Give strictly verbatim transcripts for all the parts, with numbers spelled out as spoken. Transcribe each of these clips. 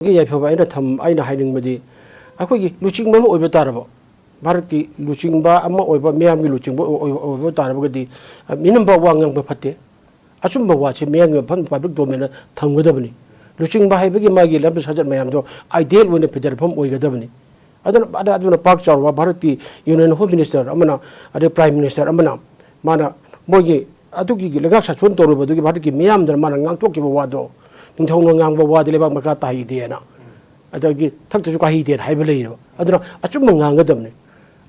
ꯌꯥꯏꯐꯕ ꯑꯩꯅ ꯊꯝ-, ꯑꯩꯅ ꯍꯥꯏꯅꯤꯡꯕꯗꯤ, ꯑꯩꯈꯣꯏꯒꯤ ꯂꯨꯆꯤꯡꯕ ꯑꯃ ꯑꯣꯏꯕ ꯇꯥꯔꯕ, ꯚꯥꯔꯠꯀꯤ ꯂꯨꯆꯤꯡꯕ ꯑꯃ ꯑꯣꯏꯕ, ꯃꯤꯌꯥꯝꯒꯤ ꯂꯨꯆꯤꯡꯕ ꯑꯣꯏ-, ꯑꯣꯏ-, ꯑꯣꯏꯕ ꯇꯥꯔꯕꯒꯗꯤ, ꯑ, ꯃꯤꯅꯝꯕ ꯋꯥ ꯉꯥꯡꯕ ꯐꯠꯇꯦ꯫ ꯑꯆꯨꯝꯕ ꯋꯥꯁꯦ ꯃꯤꯌꯥꯝꯒꯤ ꯃꯐꯝ, ꯄꯕ꯭ꯂꯤꯛ ꯗꯣꯃꯦꯟꯗ ꯊꯝꯒꯗꯕꯅꯤ꯫ ꯂꯨꯆꯤꯡꯕ ꯍꯥꯏꯕꯒꯤ ꯃꯥꯒꯤ ꯂꯝꯆꯠ ꯁꯥꯖꯠ ꯃꯌꯥꯝꯗꯣ ꯑꯥꯏꯗꯤꯌꯦꯜ ꯑꯣꯏꯅ ꯐꯤꯗꯔꯐꯝ ꯑꯣꯏꯒꯗꯕꯅꯤ꯫ ꯑꯗꯨꯅ, ꯑꯗ-, ꯑꯗꯨꯅ ꯄꯥꯛ ꯆꯥꯎꯔꯕ ꯚꯥꯔꯠꯀꯤ ꯌꯨꯅꯤꯌꯟ ꯍꯣꯝ ꯃꯤꯅꯤꯁꯇꯔ ꯑꯃꯅ, ꯑꯗꯩ ꯄ꯭ꯔꯥꯏꯝ ꯃꯤꯅꯤꯁꯇꯔ ꯑꯃꯅ, ꯃꯥꯅ ꯃꯣꯏꯒꯤ ꯑꯗꯨꯒꯤ ꯂꯩꯉꯥꯛ ꯁꯥꯁꯣꯟ ꯇꯧꯔꯨꯕꯗꯨꯒꯤ ꯚꯥꯔꯠꯀꯤ ꯃꯤꯌꯥꯝꯗꯨꯅ ꯃꯥꯅ ꯉꯥꯡꯊꯣꯛꯈꯤꯕ ꯋꯥꯗꯣ, "ꯅꯤꯡꯊꯧꯅ ꯉꯥꯡꯕ ꯋꯥꯗꯤ ꯂꯩꯕꯥꯛ ꯃꯈꯥ ꯇꯥꯍꯩꯗꯦꯅ, ꯑꯗꯒꯤ ꯊꯛꯇꯁꯨ ꯀꯥꯍꯩꯗꯦꯅ" ꯍꯥꯏꯕ ꯂꯩꯌꯦꯕ꯫ ꯑꯗꯨꯅ ꯑꯆꯨꯝꯕ ꯉꯥꯡꯒꯗꯕꯅꯤ꯫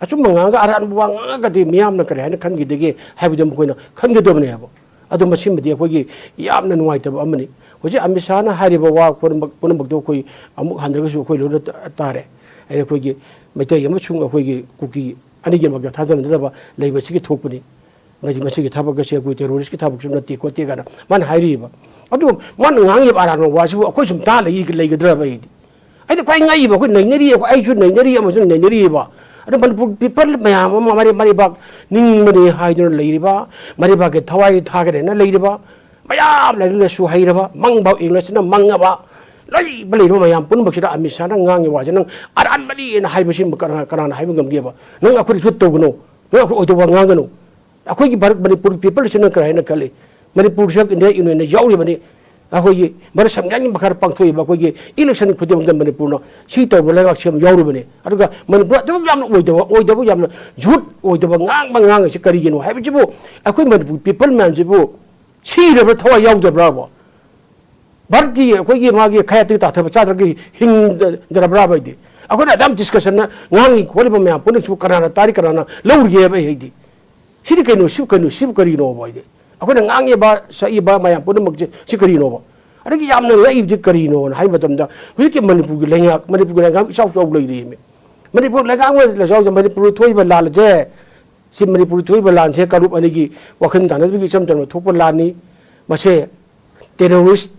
ꯑꯆꯨꯝꯕ ꯉꯥꯡꯉꯒ ꯑꯔꯥꯟꯕ ꯋꯥ ꯉꯥꯡꯉꯒꯗꯤ ꯃꯤꯌꯥꯝꯅ ꯀꯔꯤ ꯍꯥꯏꯅ ꯈꯟꯈꯤꯗꯒꯦ ꯍꯥꯏꯕꯗꯨ ꯃꯈꯣꯏꯅ ꯈꯟꯒꯗꯕꯅꯦꯕ꯫ ꯑꯗꯣ ꯃꯁꯤꯃꯗꯤ ꯑꯩꯈꯣꯏꯒꯤ ꯌꯥꯝꯅ ꯅꯨꯡꯉꯥꯏꯇꯕ ꯑꯃꯅꯤ꯫ ꯍꯧꯖꯤꯛ ꯑꯃꯤꯠ ꯁꯥꯍꯅ ꯍꯥꯏꯔꯤꯕ ꯋꯥ ꯄꯨꯝꯅꯃꯛ-, ꯄꯨꯝꯅꯃꯛꯇꯣ ꯑꯩꯈꯣꯏ ꯑꯃꯨꯛ ꯍꯟꯗ꯭ꯔꯒꯁꯨ ꯑꯩꯈꯣꯏ ꯂꯣꯏꯅ ꯇ-, ꯇꯥꯔꯦ꯫ ꯑꯩꯈꯣꯏꯒꯤ ꯃꯩꯇꯩ ꯑꯃꯁꯨꯡ ꯑꯩꯈꯣꯏꯒꯤ ꯀꯨꯀꯤ ꯑꯅꯤꯒꯤ ꯃꯔꯛꯇ ꯊꯥꯖꯅꯗꯅꯕ ꯂꯩꯕꯁꯤꯒꯤ ꯊꯣꯛꯄꯅꯤ꯫ ꯃꯁꯤ, ꯃꯁꯤꯒꯤ ꯊꯕꯛ ꯑꯁꯤ ꯑꯩꯈꯣꯏ ꯇꯦꯔꯣꯔꯤꯁꯀꯤ ꯊꯕꯛꯁꯨ ꯅꯠꯇꯦ ꯈꯣꯠꯇꯦ ꯀꯥꯏꯅ ꯃꯥꯅ ꯍꯥꯏꯔꯤꯕ꯫ ꯑꯗꯨ ꯃꯥꯅ ꯉꯥꯡꯉꯤꯕ ꯑꯔꯥꯟꯕ ꯋꯥꯁꯤꯕꯨ ꯑꯩꯈꯣꯏ ꯁꯨꯝ ꯇꯥ ꯂꯩ-, ꯂꯩꯒꯗ꯭ꯔꯕ ꯑꯩꯗꯤ? ꯑꯩꯅ ꯈ꯭ꯋꯥꯏ ꯉꯛꯏꯕ, ꯑꯩꯈꯣꯏ ꯅꯩꯅꯔꯤ, ꯑꯩꯈꯣꯏ, ꯑꯩꯁꯨ ꯅꯩꯅꯔꯤ, ꯑꯃꯁꯨ ꯅꯩꯅꯔꯤꯕ꯫ ꯑꯗꯣ ꯃꯅꯤꯄꯨꯔ ꯄꯤꯄꯜ ꯃꯌꯥꯝ ꯑꯃ ꯃꯔꯩ-, ꯃꯔꯩꯕꯥꯛ ꯅꯤꯡꯕꯅꯤ ꯍꯥꯏꯗꯨꯅ ꯂꯩꯔꯤꯕ, ꯃꯔꯩꯕꯥꯛꯀꯤ ꯊꯋꯥꯏ ꯊꯥꯒꯗꯅ ꯂꯩꯔꯤꯕ, ꯃꯌꯥꯝ ꯂꯥꯏꯔꯤꯛ ꯂꯥꯏꯁꯨ ꯍꯩꯔꯕ, ꯃꯪꯐꯥꯎ ꯏꯪꯂꯤꯁꯅ ꯃꯪꯉꯕ, ꯂꯩꯕ ꯂꯩꯔꯤꯕ ꯃꯌꯥꯝ ꯄꯨꯝꯅꯃꯛꯁꯤꯗ ꯑꯃꯤꯠ ꯁꯥꯍꯅ ꯉꯥꯡꯉꯤ ꯋꯥꯁꯦ ꯅꯪ ꯑꯔꯥꯟꯕꯅꯤꯅ ꯍꯥꯏꯕꯁꯤ ꯀꯅꯥ-, ꯀꯅꯥꯅ ꯍꯥꯏꯕ ꯉꯝꯒꯦꯕ? ꯅꯪ ꯑꯩꯈꯣꯏꯗ ꯁꯨꯠ ꯇꯧꯒꯅꯨ, ꯅꯪ ꯑꯩꯈꯣꯏ ꯑꯣꯏꯗꯕ ꯉꯥꯡꯒꯅꯨ꯫ ꯑꯩꯈꯣꯏꯒꯤ ꯚꯥꯔꯠ ꯃꯅꯤꯄꯨꯔ ꯄꯤꯄꯜꯁꯤꯅ ꯀꯔꯤ ꯍꯥꯏꯅ ꯈꯜꯂꯤ? ꯃꯅꯤꯄꯨꯔꯁꯤꯗ ꯏꯟꯗꯤꯌꯥ ꯌꯨꯅꯤꯌꯟꯗ ꯌꯥꯎꯔꯤꯕꯅꯤ꯫ ꯑꯩꯈꯣꯏꯒꯤ ꯚꯥꯔꯠ ꯁꯪꯕꯤꯙꯥꯟꯒꯤ ꯃꯈꯥꯗ ꯄꯥꯡꯊꯣꯛꯏꯕ ꯑꯩꯈꯣꯏꯒꯤ ꯏꯂꯦꯛꯁꯟ ꯈꯨꯗꯤꯡꯃꯛꯇ ꯃꯅꯤꯄꯨꯔꯅ ꯁꯤ ꯇꯧꯕ ꯂꯩꯉꯥꯛꯁꯤ ꯑꯃ ꯌꯥꯎꯔꯤꯕꯅꯤ꯫ ꯑꯗꯨꯒ ꯃꯅꯤꯄꯨꯔ ꯑꯗꯨꯝ ꯌꯥꯝꯅ ꯑꯣꯏꯗꯕ, ꯑꯣꯏꯗꯕ ꯌꯥꯝꯅ ꯌꯨꯠ ꯑꯣꯏꯗꯕ ꯉꯥꯡꯕ ꯉꯥꯡꯉꯤꯁꯤ ꯀꯔꯤꯒꯤꯅꯣ ꯍꯥꯏꯕꯁꯤꯕꯨ ꯑꯩꯈꯣꯏ ꯃꯅꯤꯄꯨꯔ ꯄꯤꯄꯜ ꯃꯌꯥꯝꯁꯤꯕꯨ ꯁꯤꯔꯕ꯭ꯔꯥ, ꯊꯋꯥꯏ ꯌꯥꯎꯗꯕ꯭ꯔꯥꯕꯣ? ꯚꯥꯔꯠꯀꯤ ꯑꯩꯈꯣꯏꯒꯤ ꯃꯥꯒꯤ ꯈꯌꯥꯠꯇꯒꯤ ꯇꯥꯊꯕ ꯆꯥꯗ꯭ꯔꯒ ꯍꯤꯡꯗ꯭ꯔꯕ꯭ꯔꯥꯕ ꯍꯥꯏꯗꯤ? ꯑꯩꯈꯣꯏꯅ ꯑꯗꯨꯝ ꯗꯤꯁꯀꯁꯟꯅ ꯉꯥꯡꯉꯤ ꯈꯣꯠꯂꯤꯕ ꯃꯌꯥꯝ ꯄꯨꯝꯅꯃꯛꯁꯤꯕꯨ ꯀꯅꯥꯅ ꯇꯥꯔꯤ, ꯀꯅꯥꯅ ꯂꯧꯔꯤꯒꯦꯕ ꯑꯩ ꯍꯥꯏꯗꯤ? ꯁꯤꯗꯤ ꯀꯩꯅꯣ, ꯁꯤꯕꯨ ꯀꯩꯅꯣ, ꯁꯤꯕꯨ ꯀꯔꯤꯅꯣꯕ ꯍꯥꯏꯗꯤ? ꯑꯩꯈꯣꯏꯅ ꯉꯥꯡꯉꯤꯕ, ꯁꯛꯏꯕ ꯃꯌꯥꯝ ꯄꯨꯝꯅꯃꯛꯁꯦ ꯁꯤ ꯀꯔꯤꯅꯣꯕ? ꯑꯗꯒꯤ ꯌꯥꯝꯅ ꯉꯛꯏꯕꯗꯤ ꯀꯔꯤꯅꯣꯅ ꯍꯥꯏꯕ ꯃꯇꯝꯗ, ꯍꯧꯖꯤꯛꯀꯤ ꯃꯅꯤꯄꯨꯔꯒꯤ ꯂꯩꯉꯥꯛ, ꯃꯅꯤꯄꯨꯔꯒꯤ ꯂꯩꯉꯥꯛ ꯏꯆꯥꯎ ꯆꯥꯎ ꯂꯩꯔꯤꯃꯤ꯫ ꯃꯅꯤꯄꯨꯔ ꯂꯩꯉꯥꯛ ꯑꯃ ꯂꯩꯖꯥꯎꯁꯦ ꯃꯅꯤꯄꯨꯔꯗ ꯊꯣꯛꯏꯕ ꯂꯥꯜ ꯑꯁꯦ, ꯁꯤ ꯃꯅꯤꯄꯨꯔꯗ ꯊꯣꯛꯏꯕ ꯂꯥꯟꯁꯦ ꯀꯥꯡꯂꯨꯞ ꯑꯅꯤꯒꯤ ꯋꯥꯈꯜ ꯇꯥꯟꯅꯗꯕꯒꯤ ꯏꯆꯝ ꯆꯝꯅ ꯊꯣꯛꯄ ꯂꯥꯟꯅꯤ꯫ ꯃꯁꯦ ꯇꯦꯔꯣꯔꯤꯁ,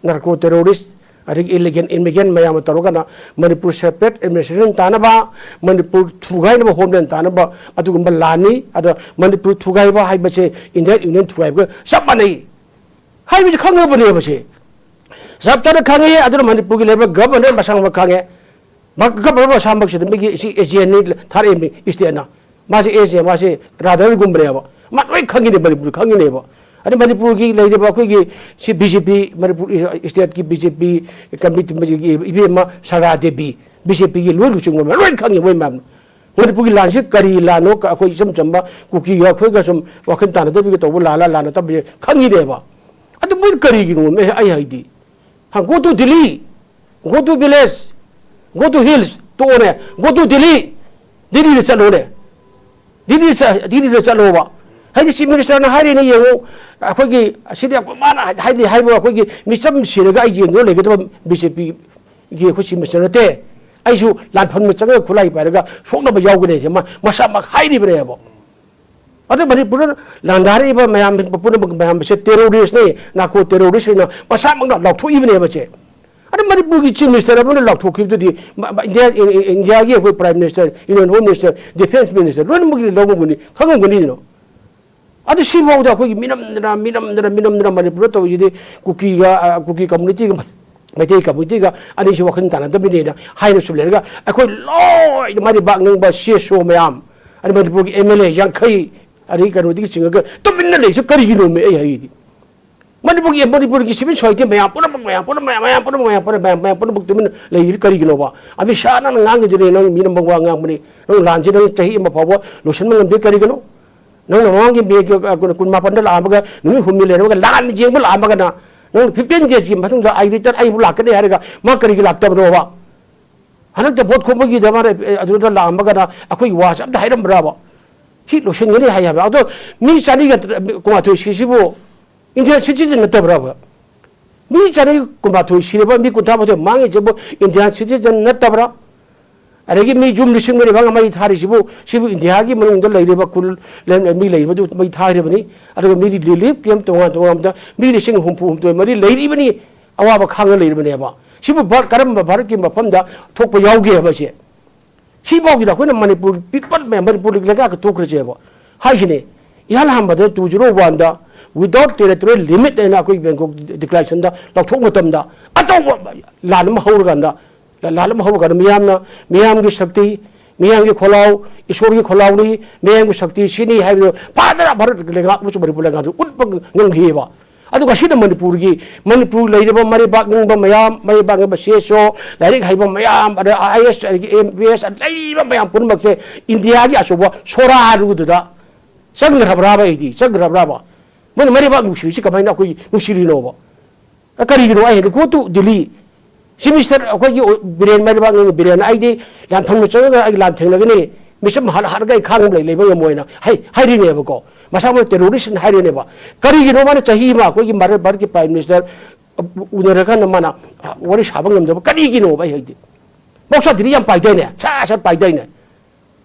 ꯅꯥꯔꯀꯣ ꯇꯦꯔꯣꯔꯤꯁ, ꯑꯗꯒꯤ ꯏꯂꯤꯒꯦꯜ ꯏꯃꯤꯒ꯭ꯔꯦꯟ ꯃꯌꯥꯝ ꯑꯃ ꯇꯧꯔꯒꯅ ꯃꯅꯤꯄꯨꯔ ꯁꯦꯄꯔꯦꯠ ꯑꯦꯗꯃꯤꯅꯤꯁꯇ꯭ꯔꯦꯁꯟ ꯇꯥꯅꯕ, ꯃꯅꯤꯄꯨꯔ ꯊꯨꯒꯥꯏꯅꯕ ꯍꯣꯝꯂꯦꯟ ꯇꯥꯅꯕ ꯑꯗꯨꯒꯨꯝꯕ ꯂꯥꯟꯅꯤ꯫ ꯑꯗ ꯃꯅꯤꯄꯨꯔ ꯊꯨꯒꯥꯏꯕ ꯍꯥꯏꯕꯁꯦ ꯏꯟꯗꯤꯌꯥꯟ ꯌꯨꯅꯤꯌꯟ ꯊꯨꯒꯥꯏꯕꯒ ꯆꯞ ꯃꯥꯟꯅꯩ ꯍꯥꯏꯕꯁꯤ ꯈꯪꯉꯕꯅꯦꯕ ꯁꯦ꯫ ꯆꯞ ꯆꯥꯅ ꯈꯪꯉꯤ꯫ ꯑꯗꯨꯅ ꯃꯅꯤꯄꯨꯔꯒꯤ ꯂꯩꯔꯤꯕ ꯒꯚꯔꯅꯔ ꯃꯁꯥꯃꯛ ꯈꯪꯉꯦ꯫ ꯃꯥ ꯒꯚꯔꯅꯔ ꯃꯁꯥꯃꯛꯁꯤꯗ ꯃꯤꯒꯤ ꯁꯤ ꯑꯦꯖꯦꯟꯅꯤ ꯊꯥꯔꯛꯏ ꯃꯤ ꯏꯁꯇꯦꯠꯅ꯫ ꯃꯥꯁꯦ ꯑꯦꯖꯦꯟ, ꯃꯥꯁꯦ ꯔꯥꯗꯔꯒꯨꯝꯕꯅꯦꯕ꯫ ꯃꯥ ꯂꯣꯏ ꯈꯪꯉꯤꯅꯦ, ꯃꯅꯤꯄꯨꯔ ꯈꯪꯉꯤꯅꯦꯕ꯫ ꯑꯗꯩ ꯃꯅꯤꯄꯨꯔꯒꯤ ꯂꯩꯔꯤꯕ ꯑꯩꯈꯣꯏꯒꯤ ꯁꯤ ꯕꯤ ꯖꯦ ꯄꯤ, ꯃꯅꯤꯄꯨꯔ ꯏꯁꯇꯦꯠꯀꯤ ꯕꯤ ꯖꯦ ꯄꯤ ꯀꯃꯤꯇꯤ, ꯏꯕꯦꯝꯃ ꯁꯔꯥ ꯗꯦꯕꯤ, ꯕꯤ ꯖꯦ ꯄꯤꯒꯤ ꯂꯣꯏ ꯂꯨꯆꯤꯡꯕ ꯂꯣꯏ ꯈꯪꯉꯤ ꯃꯣꯏ ꯃꯌꯥꯝꯅ꯫ ꯃꯅꯤꯄꯨꯔꯒꯤ ꯂꯥꯟꯁꯤ ꯀꯔꯤ ꯂꯥꯟꯅꯣ, ꯑꯩꯈꯣꯏ ꯏꯆꯝ ꯆꯝꯕ ꯀꯨꯀꯤꯒ ꯑꯩꯈꯣꯏꯒ ꯁꯨꯝ ꯋꯥꯈꯜ ꯇꯥꯟꯅꯗꯕꯤꯒ ꯇꯧꯕ ꯂꯥꯜꯂ ꯂꯥꯟꯅ ꯇꯝꯕꯁꯦ ꯈꯪꯉꯤꯅꯦꯕ꯫ ꯑꯗꯨ ꯃꯣꯏꯅ ꯀꯔꯤꯒꯤꯅꯣ ꯑꯩ ꯍꯥꯏꯗꯤ? ꯍꯥ, go to Delhi, go to village, go to hills, ꯇꯣꯛꯑꯣꯅꯦ, go to Delhi, ꯗꯤꯜꯂꯤꯗ ꯆꯠꯂꯣꯅꯦ, ꯗꯤꯜꯂꯤꯗ ꯆꯠ-, ꯗꯤꯜꯂꯤꯗ ꯆꯠꯂꯣꯕ꯫ ꯍꯥꯏꯗꯤ ꯆꯤꯐ ꯃꯤꯅꯤꯁꯇꯔꯅ ꯍꯥꯏꯔꯤꯅꯦ ꯌꯦꯡꯉꯨ, ꯑꯩꯈꯣꯏꯒꯤ ꯑꯁꯤꯗꯤ ꯃꯥꯅ ꯍꯥꯏꯗꯤ ꯍꯥꯏꯕ ꯑꯩꯈꯣꯏꯒꯤ ꯃꯤꯆꯝ ꯁꯤꯔꯒ ꯑꯩ ꯌꯦꯡꯗꯨꯅ ꯂꯩꯒꯗꯕ ꯕꯤ ꯖꯦ ꯄꯤꯒꯤ ꯑꯩꯈꯣꯏ ꯆꯤꯐ ꯃꯤꯅꯤꯁꯇꯔ ꯅꯠꯇꯦ꯫ ꯑꯩꯁꯨ ꯂꯥꯟꯐꯝꯗ ꯆꯪꯉꯒ ꯈꯨꯠꯂꯥꯏ ꯄꯥꯏꯔꯒ ꯁꯣꯛꯅꯕ ꯌꯥꯎꯒꯅꯤ ꯍꯥꯏꯁꯦ ꯃꯥ ꯃꯁꯥꯃꯛ ꯍꯥꯏꯔꯤꯕꯅꯦꯕ꯫ ꯑꯗꯨ ꯃꯅꯤꯄꯨꯔꯗ ꯂꯥꯟꯗꯥꯔꯛꯏꯕ ꯃꯌꯥꯝ ꯄꯨꯝꯅꯃꯛ ꯃꯌꯥꯝꯁꯦ ꯇꯦꯔꯣꯔꯤꯁꯅꯤ, ꯅꯥꯔꯀꯣ ꯇꯦꯔꯣꯔꯤꯁ ꯍꯥꯏꯅ ꯃꯁꯥꯃꯛꯅ ꯂꯥꯎꯊꯣꯛꯏꯕꯅꯦꯕ ꯁꯦ꯫ ꯑꯗꯨ ꯃꯅꯤꯄꯨꯔꯒꯤ ꯆꯤꯐ ꯃꯤꯅꯤꯁꯇꯔ ꯑꯃꯅ ꯂꯥꯎꯊꯣꯛꯈꯤꯕꯗꯨꯗꯤ ꯃ-, ꯃ-, ꯏꯟꯗꯤꯌꯥ, ꯏꯟ-, ꯏꯟ-, ꯏꯟꯗꯤꯌꯥꯒꯤ ꯑꯩꯈꯣꯏ prime minister, union home minister, defence minister ꯂꯣꯏꯅꯃꯛꯀꯤ ꯂꯧꯉꯝꯒꯅꯤ, ꯈꯪꯉꯝꯒꯅꯤꯗꯅ꯫ ꯑꯗꯨ ꯁꯤꯐꯥꯎꯗ ꯑꯩꯈꯣꯏꯒꯤ ꯃꯤꯅꯝꯗꯅ, ꯃꯤꯅꯝꯗꯅ, ꯃꯤꯅꯝꯗꯅ ꯃꯅꯤꯄꯨꯔꯗ ꯇꯧꯔꯤꯁꯤꯗꯤ ꯀꯨꯀꯤꯒ, ꯑ, ꯀꯨꯀꯤ ꯀꯝꯃꯨꯅꯤꯇꯤꯒ ꯃꯩꯇꯩ ꯀꯝꯃꯨꯅꯤꯇꯤꯒ ꯑꯅꯤꯁꯤ ꯋꯥꯈꯜ ꯇꯥꯟꯅꯗꯕꯅꯦꯅ ꯍꯥꯏꯅ ꯁꯨꯝ ꯂꯩꯔꯒ ꯑꯩꯈꯣꯏ ꯂꯣꯏꯅ ꯃꯥꯏ ꯄꯥꯛꯅꯤꯡꯕ ꯁꯤ ꯑꯦꯁ ꯑꯣ ꯃꯌꯥꯝ, ꯑꯗꯩ ꯃꯅꯤꯄꯨꯔꯒꯤ ꯑꯦꯝ ꯑꯦꯜ ꯑꯦ ꯌꯥꯡꯈꯩ, ꯑꯗꯩ ꯀꯩꯅꯣꯗꯒꯤ ꯆꯤꯡꯉꯒ ꯇꯨꯃꯤꯟꯅ ꯂꯩꯁꯤ ꯀꯔꯤꯒꯤꯅꯣꯃꯦ ꯑꯩ ꯍꯥꯏꯗꯤ? ꯃꯅꯤꯄꯨꯔꯒꯤ, ꯃꯅꯤꯄꯨꯔꯒꯤ ꯁꯤꯚꯤꯜ ꯁꯣꯁꯥꯏꯇꯤ ꯃꯌꯥꯝ ꯄꯨꯝꯅꯃꯛ, ꯃꯌꯥꯝ ꯄꯨꯝꯅꯃꯛ, ꯃꯌꯥꯝ ꯄꯨꯝꯅꯃꯛ, ꯃꯌꯥꯝ ꯄꯨꯝꯅꯃꯛ, ꯃꯌꯥꯝ ꯄꯨꯝꯅꯃꯛ ꯇꯨꯃꯤꯟꯅ ꯂꯩꯔꯤꯕ ꯀꯔꯤꯒꯤꯅꯣꯕ? ꯑꯃꯤꯠ ꯁꯥꯍꯅ ꯉꯥꯡꯉꯤꯗꯨꯅꯦ, ꯅꯪ ꯃꯤꯅꯝꯕ ꯋꯥ ꯉꯥꯡꯕꯅꯤ, ꯅꯪ ꯂꯥꯟꯁꯤ ꯅꯪ ꯆꯍꯤ ꯑꯃ ꯐꯥꯎꯕ ꯂꯣꯏꯁꯤꯟꯕ ꯉꯝꯗꯦ ꯀꯔꯤꯒꯤꯅꯣ? ꯅꯪꯅ ꯃꯃꯥꯡꯒꯤ ꯃꯦ ꯀꯨꯟ ꯃꯥꯄꯟꯗ ꯂꯥꯛꯑꯝꯃꯒ ꯅꯨꯃꯤꯠ ꯍꯨꯝꯅꯤ ꯂꯩꯔꯝꯃꯒ ꯂꯥꯟ ꯌꯦꯡꯕ ꯂꯥꯛꯑꯝꯃꯒꯅ ꯅꯪ ꯐꯤꯐꯇꯤꯟ ꯗꯦꯖꯀꯤ ꯃꯇꯨꯡꯗ ꯑꯩ ꯔꯤꯇꯔꯟ ꯑꯩꯕꯨ ꯂꯥꯛꯀꯅꯤ ꯍꯥꯏꯔꯒ ꯃꯥ ꯀꯔꯤꯒꯤ ꯂꯥꯛꯇꯕꯅꯣꯕ? ꯍꯟꯗꯛꯇ ꯚꯣꯠ ꯈꯣꯝꯕꯒꯤꯗ ꯃꯥꯅ, ꯑꯦ, ꯑꯗꯨꯗ ꯂꯥꯛꯑꯝꯃꯒꯅ ꯑꯩꯈꯣꯏꯒꯤ ꯋꯥꯁꯦ ꯑꯝꯇ ꯍꯥꯏꯔꯝꯕ꯭ꯔꯕ? ꯁꯤ ꯂꯣꯏꯁꯤꯟꯒꯅꯤ ꯍꯥꯏ ꯍꯥꯏꯕ꯫ ꯑꯗꯣ ꯃꯤ ꯆꯅꯤꯒ ꯀꯨꯟꯃꯥꯊꯣꯏ ꯁꯤꯁꯤꯕꯨ ꯏꯟꯗꯤꯌꯥꯟ ꯁꯤꯇꯤꯖꯟ ꯅꯠꯇꯕ꯭ꯔꯕ? ꯃꯤ ꯆꯅꯤ ꯀꯨꯟꯃꯥꯊꯣꯏ ꯁꯤꯔꯕ, ꯃꯤ ꯀꯨꯟꯊ꯭ꯔꯥ ꯃꯥꯊꯣꯏ ꯃꯥꯡꯉꯤꯁꯤꯕꯨ ꯏꯟꯗꯤꯌꯥꯟ ꯁꯤꯇꯤꯖꯟ ꯅꯠꯇꯕ꯭ꯔꯥ? ꯑꯗꯒꯤ ꯃꯤ ꯌꯨꯝ ꯂꯤꯁꯤꯡ ꯃꯔꯤ ꯃꯉꯥ ꯃꯩ ꯊꯥꯔꯤꯁꯤꯕꯨ, ꯁꯤꯕꯨ ꯏꯟꯗꯤꯌꯥꯒꯤ ꯃꯅꯨꯡꯗ ꯂꯩꯔꯤꯕ ꯈꯨꯜ, ꯂꯩ-, ꯃꯤ ꯂꯩꯔꯤꯕꯗꯨ ꯃꯩ ꯊꯥꯔꯤꯕꯅꯤ꯫ ꯑꯗꯨꯒ ꯃꯤꯗꯤ ꯔꯤꯂꯤꯐ ꯀꯦꯝ ꯇꯣꯉꯥꯟ ꯇꯣꯉꯥꯟꯕꯗ ꯃꯤ ꯂꯤꯁꯤꯡ ꯍꯨꯝꯐꯨ ꯍꯨꯝꯗꯣꯏ ꯃꯔꯤ ꯂꯩꯔꯤꯕꯅꯤ, ꯑꯋꯥꯕ ꯈꯥꯡꯉ ꯂꯩꯔꯤꯕꯅꯦꯕ꯫ ꯁꯤꯕꯨ ꯚꯥꯔꯠ, ꯀꯔꯝꯕ ꯚꯥꯔꯠꯀꯤ ꯃꯐꯝꯗ ꯊꯣꯛꯄ ꯌꯥꯎꯒꯦ ꯍꯥꯏꯕꯁꯦ? ꯁꯤꯐꯥꯎꯒꯤꯗ ꯑꯩꯈꯣꯏꯅ ꯃꯅꯤꯄꯨꯔ ꯄꯤꯄꯜ ꯃꯌꯥꯝ, ꯃꯅꯤꯄꯨꯔꯒꯤ ꯂꯩꯉꯥꯛꯀ ꯇꯣꯛꯈ꯭ꯔꯁꯦꯕ ꯍꯥꯏꯁꯤꯅꯦ꯫ ꯏꯍꯥꯟ ꯍꯥꯟꯕꯗ two zero one ꯗ Without territorial limit ꯍꯥꯏꯅ ꯑꯩꯈꯣꯏ ꯕꯦꯡꯀꯣꯛ ꯗꯤꯀ꯭ꯂꯥꯔꯦꯁꯟꯗ ꯂꯥꯎꯊꯣꯛꯄ ꯃꯇꯝꯗ ꯑꯆꯧꯕ ꯂꯥꯟ ꯑꯃ ꯍꯧꯔꯀꯥꯟꯗ, ꯂꯥꯟ ꯑꯃ ꯍꯧꯔꯀꯥꯟꯗ ꯃꯤꯌꯥꯝꯅ, ꯃꯤꯌꯥꯝꯒꯤ ꯁꯛꯇꯤ, ꯃꯤꯌꯥꯝꯒꯤ ꯈꯣꯜꯂꯥꯎ, ꯏꯁꯣꯔꯒꯤ ꯈꯣꯜꯂꯥꯎꯅꯤ, ꯃꯤꯌꯥꯝꯒꯤ ꯁꯛꯇꯤ ꯁꯤꯅꯤ ꯍꯥꯏꯕꯗꯨ ꯐꯥꯗꯅ ꯚꯥꯔꯠ ꯂꯩꯉꯥꯛ ꯑꯃꯁꯨꯡ ꯃꯅꯤꯄꯨꯔ ꯂꯩꯉꯥꯛꯇ ꯎꯠꯄ ꯉꯝꯈꯤꯑꯕ꯫ ꯑꯗꯨꯒ ꯉꯁꯤꯅ ꯃꯅꯤꯄꯨꯔꯒꯤ, ꯃꯅꯤꯄꯨꯔ ꯂꯩꯔꯤꯕ ꯃꯔꯩꯕꯥꯛ ꯅꯤꯡꯕ ꯃꯌꯥꯝ, ꯃꯔꯩꯕꯥꯛ ꯅꯤꯡꯕ ꯁꯤ ꯑꯦꯁ ꯑꯣ, ꯂꯥꯏꯔꯤꯛ ꯍꯩꯕ ꯃꯌꯥꯝ, ꯑꯗ ꯑꯥꯏ ꯑꯦ ꯑꯦꯁ, ꯑꯗꯒꯤ ꯑꯦꯝ ꯕꯤ ꯑꯦꯁ ꯂꯩꯔꯤꯕ ꯃꯌꯥꯝ ꯄꯨꯝꯅꯃꯛꯁꯦ ꯏꯟꯗꯤꯌꯥꯒꯤ ꯑꯆꯧꯕ ꯁꯣꯔꯥꯔꯨꯗꯨꯗ ꯆꯪꯈ꯭ꯔꯕ꯭ꯔꯥꯕ? ꯑꯩꯗꯤ ꯆꯪꯈ꯭ꯔꯕ꯭ꯔꯥꯕ? ꯃꯣꯏꯅ ꯃꯔꯩꯕꯥꯛ ꯅꯨꯡꯁꯤꯔꯤꯁꯤ ꯀꯃꯥꯏꯅ ꯑꯩꯈꯣꯏ ꯅꯨꯡꯁꯤꯔꯤꯅꯣꯕ? ꯑ, ꯀꯔꯤꯒꯤꯅꯣ? ꯑꯩ ꯍꯥꯏꯗꯤ, go to Delhi, chief minister ꯑꯩꯈꯣꯏꯒꯤ ꯕꯤꯔꯦꯟ ꯃꯔꯩꯕꯥꯛꯅ, ꯕꯤꯔꯦꯟ, ꯑꯩꯗꯤ ꯂꯥꯟꯐꯝꯗ ꯆꯪꯉꯒ ꯑꯩ ꯂꯥꯟ ꯊꯦꯡꯅꯒꯅꯤ, ꯃꯤꯆꯝ ꯍꯥꯠ-, ꯍꯥꯠꯂꯒ ꯑꯩ ꯈꯥꯡꯕ ꯂꯩ-, ꯂꯩꯕ ꯉꯝꯃꯣꯏꯅ ꯍꯥꯏ-, ꯍꯥꯏꯔꯤꯅꯦꯕꯀꯣ꯫ ꯃꯁꯥ ꯃꯣꯏ ꯇꯦꯔꯣꯔꯤꯁ꯭ꯠꯅ ꯍꯥꯏꯔꯤꯅꯦꯕ꯫ ꯀꯔꯤꯒꯤꯅꯣ ꯃꯥꯅ ꯆꯍꯤ ꯑꯃ ꯑꯩꯈꯣꯏꯒꯤ ꯚꯥꯔꯠ, ꯚꯥꯔꯠꯀꯤ ꯄ꯭ꯔꯥꯏꯝ ꯃꯤꯅꯤꯁꯇꯔ ꯎꯅꯔꯀꯥꯟꯗ ꯃꯥꯅ ꯋꯥꯔꯤ ꯁꯥꯕ ꯉꯝꯗꯕ ꯀꯔꯤꯒꯤꯅꯣꯕ? ꯑꯩ ꯍꯥꯏꯗꯤ, ꯃꯍꯧꯁꯥ ꯗꯤꯜꯂꯤ ꯌꯥꯝ ꯄꯥꯏꯗꯥꯏꯅꯦ, ꯁꯥ ꯁꯠ ꯄꯥꯏꯗꯥꯏꯅꯦ?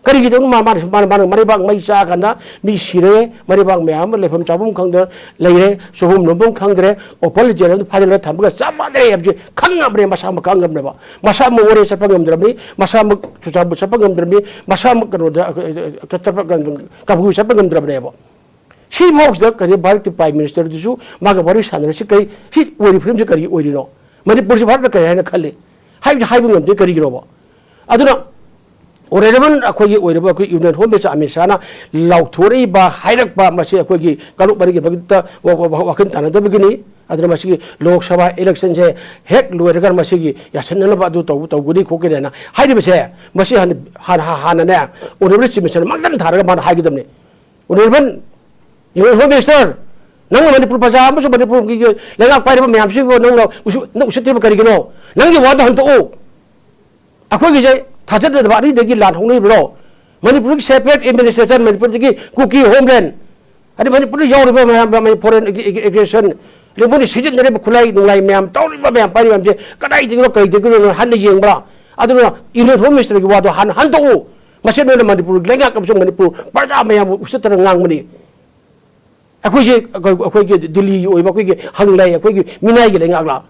ꯀꯔꯤꯒꯤꯗꯃꯛ ꯃꯥ-, ꯃꯥꯅ, ꯃꯥꯅ, ꯃꯥꯅ ꯃꯔꯩꯕꯥꯛ ꯃꯩ ꯆꯥꯀꯥꯟꯗ ꯃꯤ ꯁꯤꯔꯦ, ꯃꯔꯩꯕꯥꯛ ꯃꯌꯥꯝ ꯑꯃ ꯂꯩꯐꯝ ꯆꯥꯐꯝ ꯈꯪꯗ ꯂꯩꯔꯦ, ꯆꯨꯐꯝ ꯅꯣꯝꯐꯝ ꯈꯪꯗ꯭ꯔꯦ, ꯑꯣꯄꯟ ꯖꯦꯜ ꯑꯃꯗ ꯐꯥꯖꯤꯜꯂꯒ ꯊꯝꯕꯒ ꯆꯞ ꯃꯥꯟꯅꯔꯦ ꯍꯥꯏꯕꯁꯦ ꯈꯪꯉꯕꯅꯦ꯫ ꯃꯁꯥꯃꯛ ꯈꯪꯉꯕꯅꯦꯕ꯫ ꯃꯁꯥꯃꯛ ꯃꯣꯔꯦ ꯆꯠꯄ ꯉꯝꯗ꯭ꯔꯕꯅꯤ, ꯃꯁꯥꯃꯛ ꯆꯨꯔꯆꯥꯟꯄꯨꯔ ꯆꯠꯄ ꯉꯝꯗ꯭ꯔꯕꯅꯤ, ꯃꯁꯥꯃꯛ ꯀꯩꯅꯣꯗ, ꯑ, ꯑ, ꯆꯠꯄ ꯉꯝ-, ꯀꯕꯨꯏ ꯆꯠꯄ ꯉꯝꯗ꯭ꯔꯕꯅꯦꯕ꯫ ꯁꯤꯐꯥꯎꯁꯤꯗ ꯀꯔꯤ, ꯚꯥꯔꯠꯀꯤ ꯄ꯭ꯔꯥꯏꯝ ꯃꯤꯅꯤꯁꯇꯔꯗꯨꯁꯨ ꯃꯥꯒ ꯋꯥꯔꯤ ꯁꯥꯟꯅꯔꯁꯤ ꯀꯔꯤ, ꯁꯤ ꯑꯣꯏꯔꯤ ꯐꯤꯕꯝꯁꯤ ꯀꯔꯤ ꯑꯣꯏꯔꯤꯅꯣ? ꯃꯅꯤꯄꯨꯔꯁꯤ ꯚꯥꯔꯠꯅ ꯀꯔꯤ ꯍꯥꯏꯅ ꯈꯜꯂꯤ? ꯍꯥꯏꯕꯗꯤ ꯍꯥꯏꯕ ꯉꯝꯗꯦ꯫ ꯀꯔꯤꯒꯤꯅꯣꯕ? ꯑꯗꯨꯅ ꯑꯣꯅꯔꯦꯕꯜ ꯑꯩꯈꯣꯏꯒꯤ ꯑꯣꯏꯔꯤꯕ ꯑꯩꯈꯣꯏ ꯌꯨꯅꯤꯌꯟ ꯍꯣꯝ ꯃꯤꯅꯤꯁꯇꯔ ꯑꯃꯤꯠ ꯁꯥꯍꯅ ꯂꯥꯎꯊꯣꯔꯛꯏꯕ, ꯍꯥꯏꯔꯛꯄ, ꯃꯁꯤ ꯑꯩꯈꯣꯏꯒꯤ ꯀꯥꯡꯂꯨꯞ ꯃꯔꯤꯒꯤ ꯃꯔꯛꯇ ꯋꯥ-, ꯋꯥ-, ꯋꯥ-, ꯋꯥꯈꯜ ꯇꯥꯅꯗꯕꯒꯤꯅꯤ꯫ ꯑꯗꯨꯅ ꯃꯁꯤꯒꯤ ꯂꯣꯛ ꯁꯚꯥ ꯏꯂꯦꯛꯁꯟꯁꯦ ꯍꯦꯛ ꯂꯣꯏꯔꯒ ꯃꯁꯤꯒꯤ ꯌꯥꯁꯤꯟꯅꯅꯕ ꯑꯗꯨ ꯇꯧ-, ꯇꯧꯒꯅꯤ ꯈꯣꯠꯀꯅꯤ ꯍꯥꯏꯅ ꯍꯥꯏꯔꯤꯕꯁꯦ, ꯃꯁꯤ ꯍꯥꯟꯅ, ꯍꯥꯟꯅ, ꯍꯥꯟꯅꯅꯦ ꯑꯣꯅꯔꯦꯕꯜ ꯆꯤꯐ ꯃꯤꯅꯤꯁꯇꯔꯅ ꯃꯥꯡꯖꯟ ꯊꯥꯔꯒ ꯃꯥꯅ ꯍꯥꯏꯒꯗꯕꯅꯤ꯫ ꯑꯣꯅꯔꯦꯕꯜ ꯌꯨꯅꯤꯌꯟ ꯍꯣꯝ ꯃꯤꯅꯤꯁꯇꯔ, ꯅꯪꯅ ꯃꯅꯤꯄꯨꯔ ꯄ꯭ꯔꯖꯥ ꯑꯃꯁꯨꯡ ꯃꯅꯤꯄꯨꯔꯒꯤ ꯂꯩꯉꯥꯛ ꯄꯥꯏꯔꯤꯕ ꯃꯌꯥꯝꯁꯤꯕꯨ ꯅꯪꯅ ꯎꯁꯨ-, ꯅꯪ ꯎꯁꯤꯠꯇ꯭ꯔꯤꯕ ꯀꯔꯤꯒꯤꯅꯣ? ꯅꯪꯒꯤ ꯋꯥꯗꯣ ꯍꯟꯗꯣꯛꯎ꯫ ꯑꯩꯈꯣꯏꯒꯤꯁꯦ ꯊꯥꯖꯗꯕ ꯑꯅꯤꯗꯒꯤ ꯂꯥꯟ ꯍꯧꯅꯔꯤꯕ꯭ꯔꯣ? ꯃꯅꯤꯄꯨꯔꯒꯤ separate administration, ꯃꯅꯤꯄꯨꯔꯗꯒꯤ ꯀꯨꯀꯤ homeland, ꯑꯗꯩ ꯃꯅꯤꯄꯨꯔꯗ ꯌꯥꯎꯔꯤꯕ ꯃꯌꯥꯝ, ꯃꯌꯥꯝ foreign ag-, ag-, aggression, ꯑꯗꯩ ꯃꯣꯏꯅ ꯁꯤꯖꯤꯟꯅꯔꯤꯕ ꯈꯨꯠꯂꯥꯏ ꯅꯨꯡꯂꯥꯏ ꯃꯌꯥꯝ, ꯇꯧꯔꯤꯕ ꯃꯌꯥꯝ, ꯄꯥꯏꯔꯤꯕ ꯃꯌꯥꯝꯁꯦ ꯀꯗꯥꯏꯗꯒꯤꯅꯣ, ꯀꯩꯗꯒꯤꯅꯣ ꯅꯪ ꯍꯟꯅ ꯌꯦꯡꯕ꯭ꯔꯥ? ꯑꯗꯨꯅ ꯌꯨꯅꯤꯌꯟ ꯍꯣꯝ ꯃꯤꯅꯤꯁꯇꯔꯒꯤ ꯋꯥꯗꯣ ꯍꯥꯟꯅ ꯍꯟꯗꯣꯛꯎ꯫ ꯃꯁꯤ ꯅꯣꯏꯅ ꯃꯅꯤꯄꯨꯔ ꯂꯩꯉꯥꯛ ꯑꯃꯁꯨꯡ ꯃꯅꯤꯄꯨꯔ ꯄ꯭ꯔꯖꯥ ꯃꯌꯥꯝꯕꯨ ꯎꯁꯤꯠꯇꯅ ꯉꯥꯡꯕꯅꯤ꯫ ꯑꯩꯈꯣꯏꯁꯦ, ꯑꯩꯈꯣꯏ, ꯑꯩꯈꯣꯏꯒꯤ ꯗꯤꯜꯂꯤꯒꯤ ꯑꯣꯏꯕ ꯑꯩꯈꯣꯏꯒꯤ ꯍꯪꯂꯩ, ꯑꯩꯈꯣꯏꯒꯤ ꯃꯤꯅꯥꯏꯒꯤ ꯂꯩꯉꯥꯛꯂꯥ?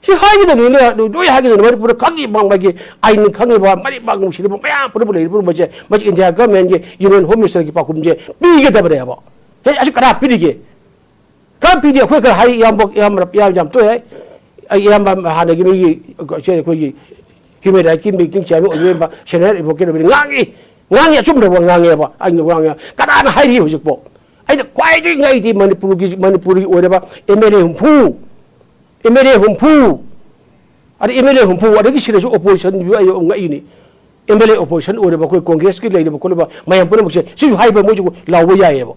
ꯁꯤ ꯍꯥꯏꯒꯗꯕꯅꯤꯅꯦ, ꯂꯣꯏ ꯍꯥꯏꯒꯗꯕꯅꯤ꯫ ꯃꯅꯤꯄꯨꯔꯗ ꯈꯪꯉꯤꯕ ꯃꯥꯒꯤ ꯑꯥꯏꯟ ꯈꯪꯉꯤꯕ, ꯃꯔꯩꯕꯥꯛ ꯅꯨꯡꯁꯤꯔꯤꯕ ꯃꯌꯥꯝ ꯄꯨꯝꯅꯃꯛ ꯂꯩꯔꯤꯕ ꯄꯨꯝꯅꯃꯛꯁꯦ ꯃꯁꯤ ꯏꯟꯗꯤꯌꯥ ꯒꯚꯔꯟꯃꯦꯟꯒꯤ ꯌꯨꯅꯤꯌꯟ ꯍꯣꯝ ꯃꯤꯅꯤꯁꯇꯔꯒꯤ ꯄꯥꯎꯈꯨꯝꯁꯦ ꯄꯤꯒꯗꯕꯅꯦꯕ꯫ ꯍꯦ, ꯑꯁꯤ ꯀꯅꯥ ꯄꯤꯔꯤꯒꯦ? ꯀꯥꯞꯄꯤꯗꯤ ꯑꯩꯈꯣꯏ ꯈꯔ ꯍꯥꯏ, ꯏꯌꯥꯝꯕ, ꯏꯌꯥꯝꯕ, ꯌꯥꯝ, ꯌꯥꯝ ꯇꯣꯏ ꯍꯥꯏ꯫ ꯑꯩ ꯏꯌꯥꯝꯕ ꯍꯥꯟꯅꯒꯤ ꯃꯤꯒꯤ, ꯁꯦ ꯑꯩꯈꯣꯏꯒꯤ human rightꯀꯤ meeting chairman ꯑꯣꯏꯕ ꯏꯌꯥꯝꯕ, senior advocate ꯑꯣꯏꯕꯅꯤ, ꯉꯥꯡꯉꯤ, ꯉꯥꯡꯉꯤ, ꯑꯆꯨꯝꯗꯕ ꯉꯥꯡꯉꯦꯕ, ꯑꯩꯅ ꯉꯥꯡꯉꯦ꯫ ꯀꯅꯥꯅ ꯍꯥꯏꯔꯤ ꯍꯧꯖꯤꯛꯄꯣ? ꯑꯩꯅ ꯈ꯭ꯋꯥꯏꯗꯒꯤ ꯉꯛꯏꯗꯤ ꯃꯅꯤꯄꯨꯔꯒꯤ, ꯃꯅꯤꯄꯨꯔꯒꯤ ꯑꯣꯏꯔꯕ MLA ꯍꯨꯝꯐꯨ, MLA ꯍꯨꯝꯐꯨ, ꯑꯗꯩ MLA ꯍꯨꯝꯐꯨ, ꯑꯗꯒꯤ ꯁꯤꯗꯁꯨ opposition ꯑꯩ ꯉꯛꯏꯅꯤ꯫ MLA opposition ꯑꯣꯏꯔꯕ ꯑꯩꯈꯣꯏ Congressꯀꯤ ꯂꯩꯔꯤꯕ ꯈꯣꯠꯂꯤꯕ ꯃꯌꯥꯝ ꯄꯨꯝꯅꯃꯛꯁꯦ ꯁꯤꯁꯨ ꯍꯥꯏꯕ ꯃꯣꯏꯁꯨ ꯂꯥꯎꯕ ꯌꯥꯏꯌꯦꯕ꯫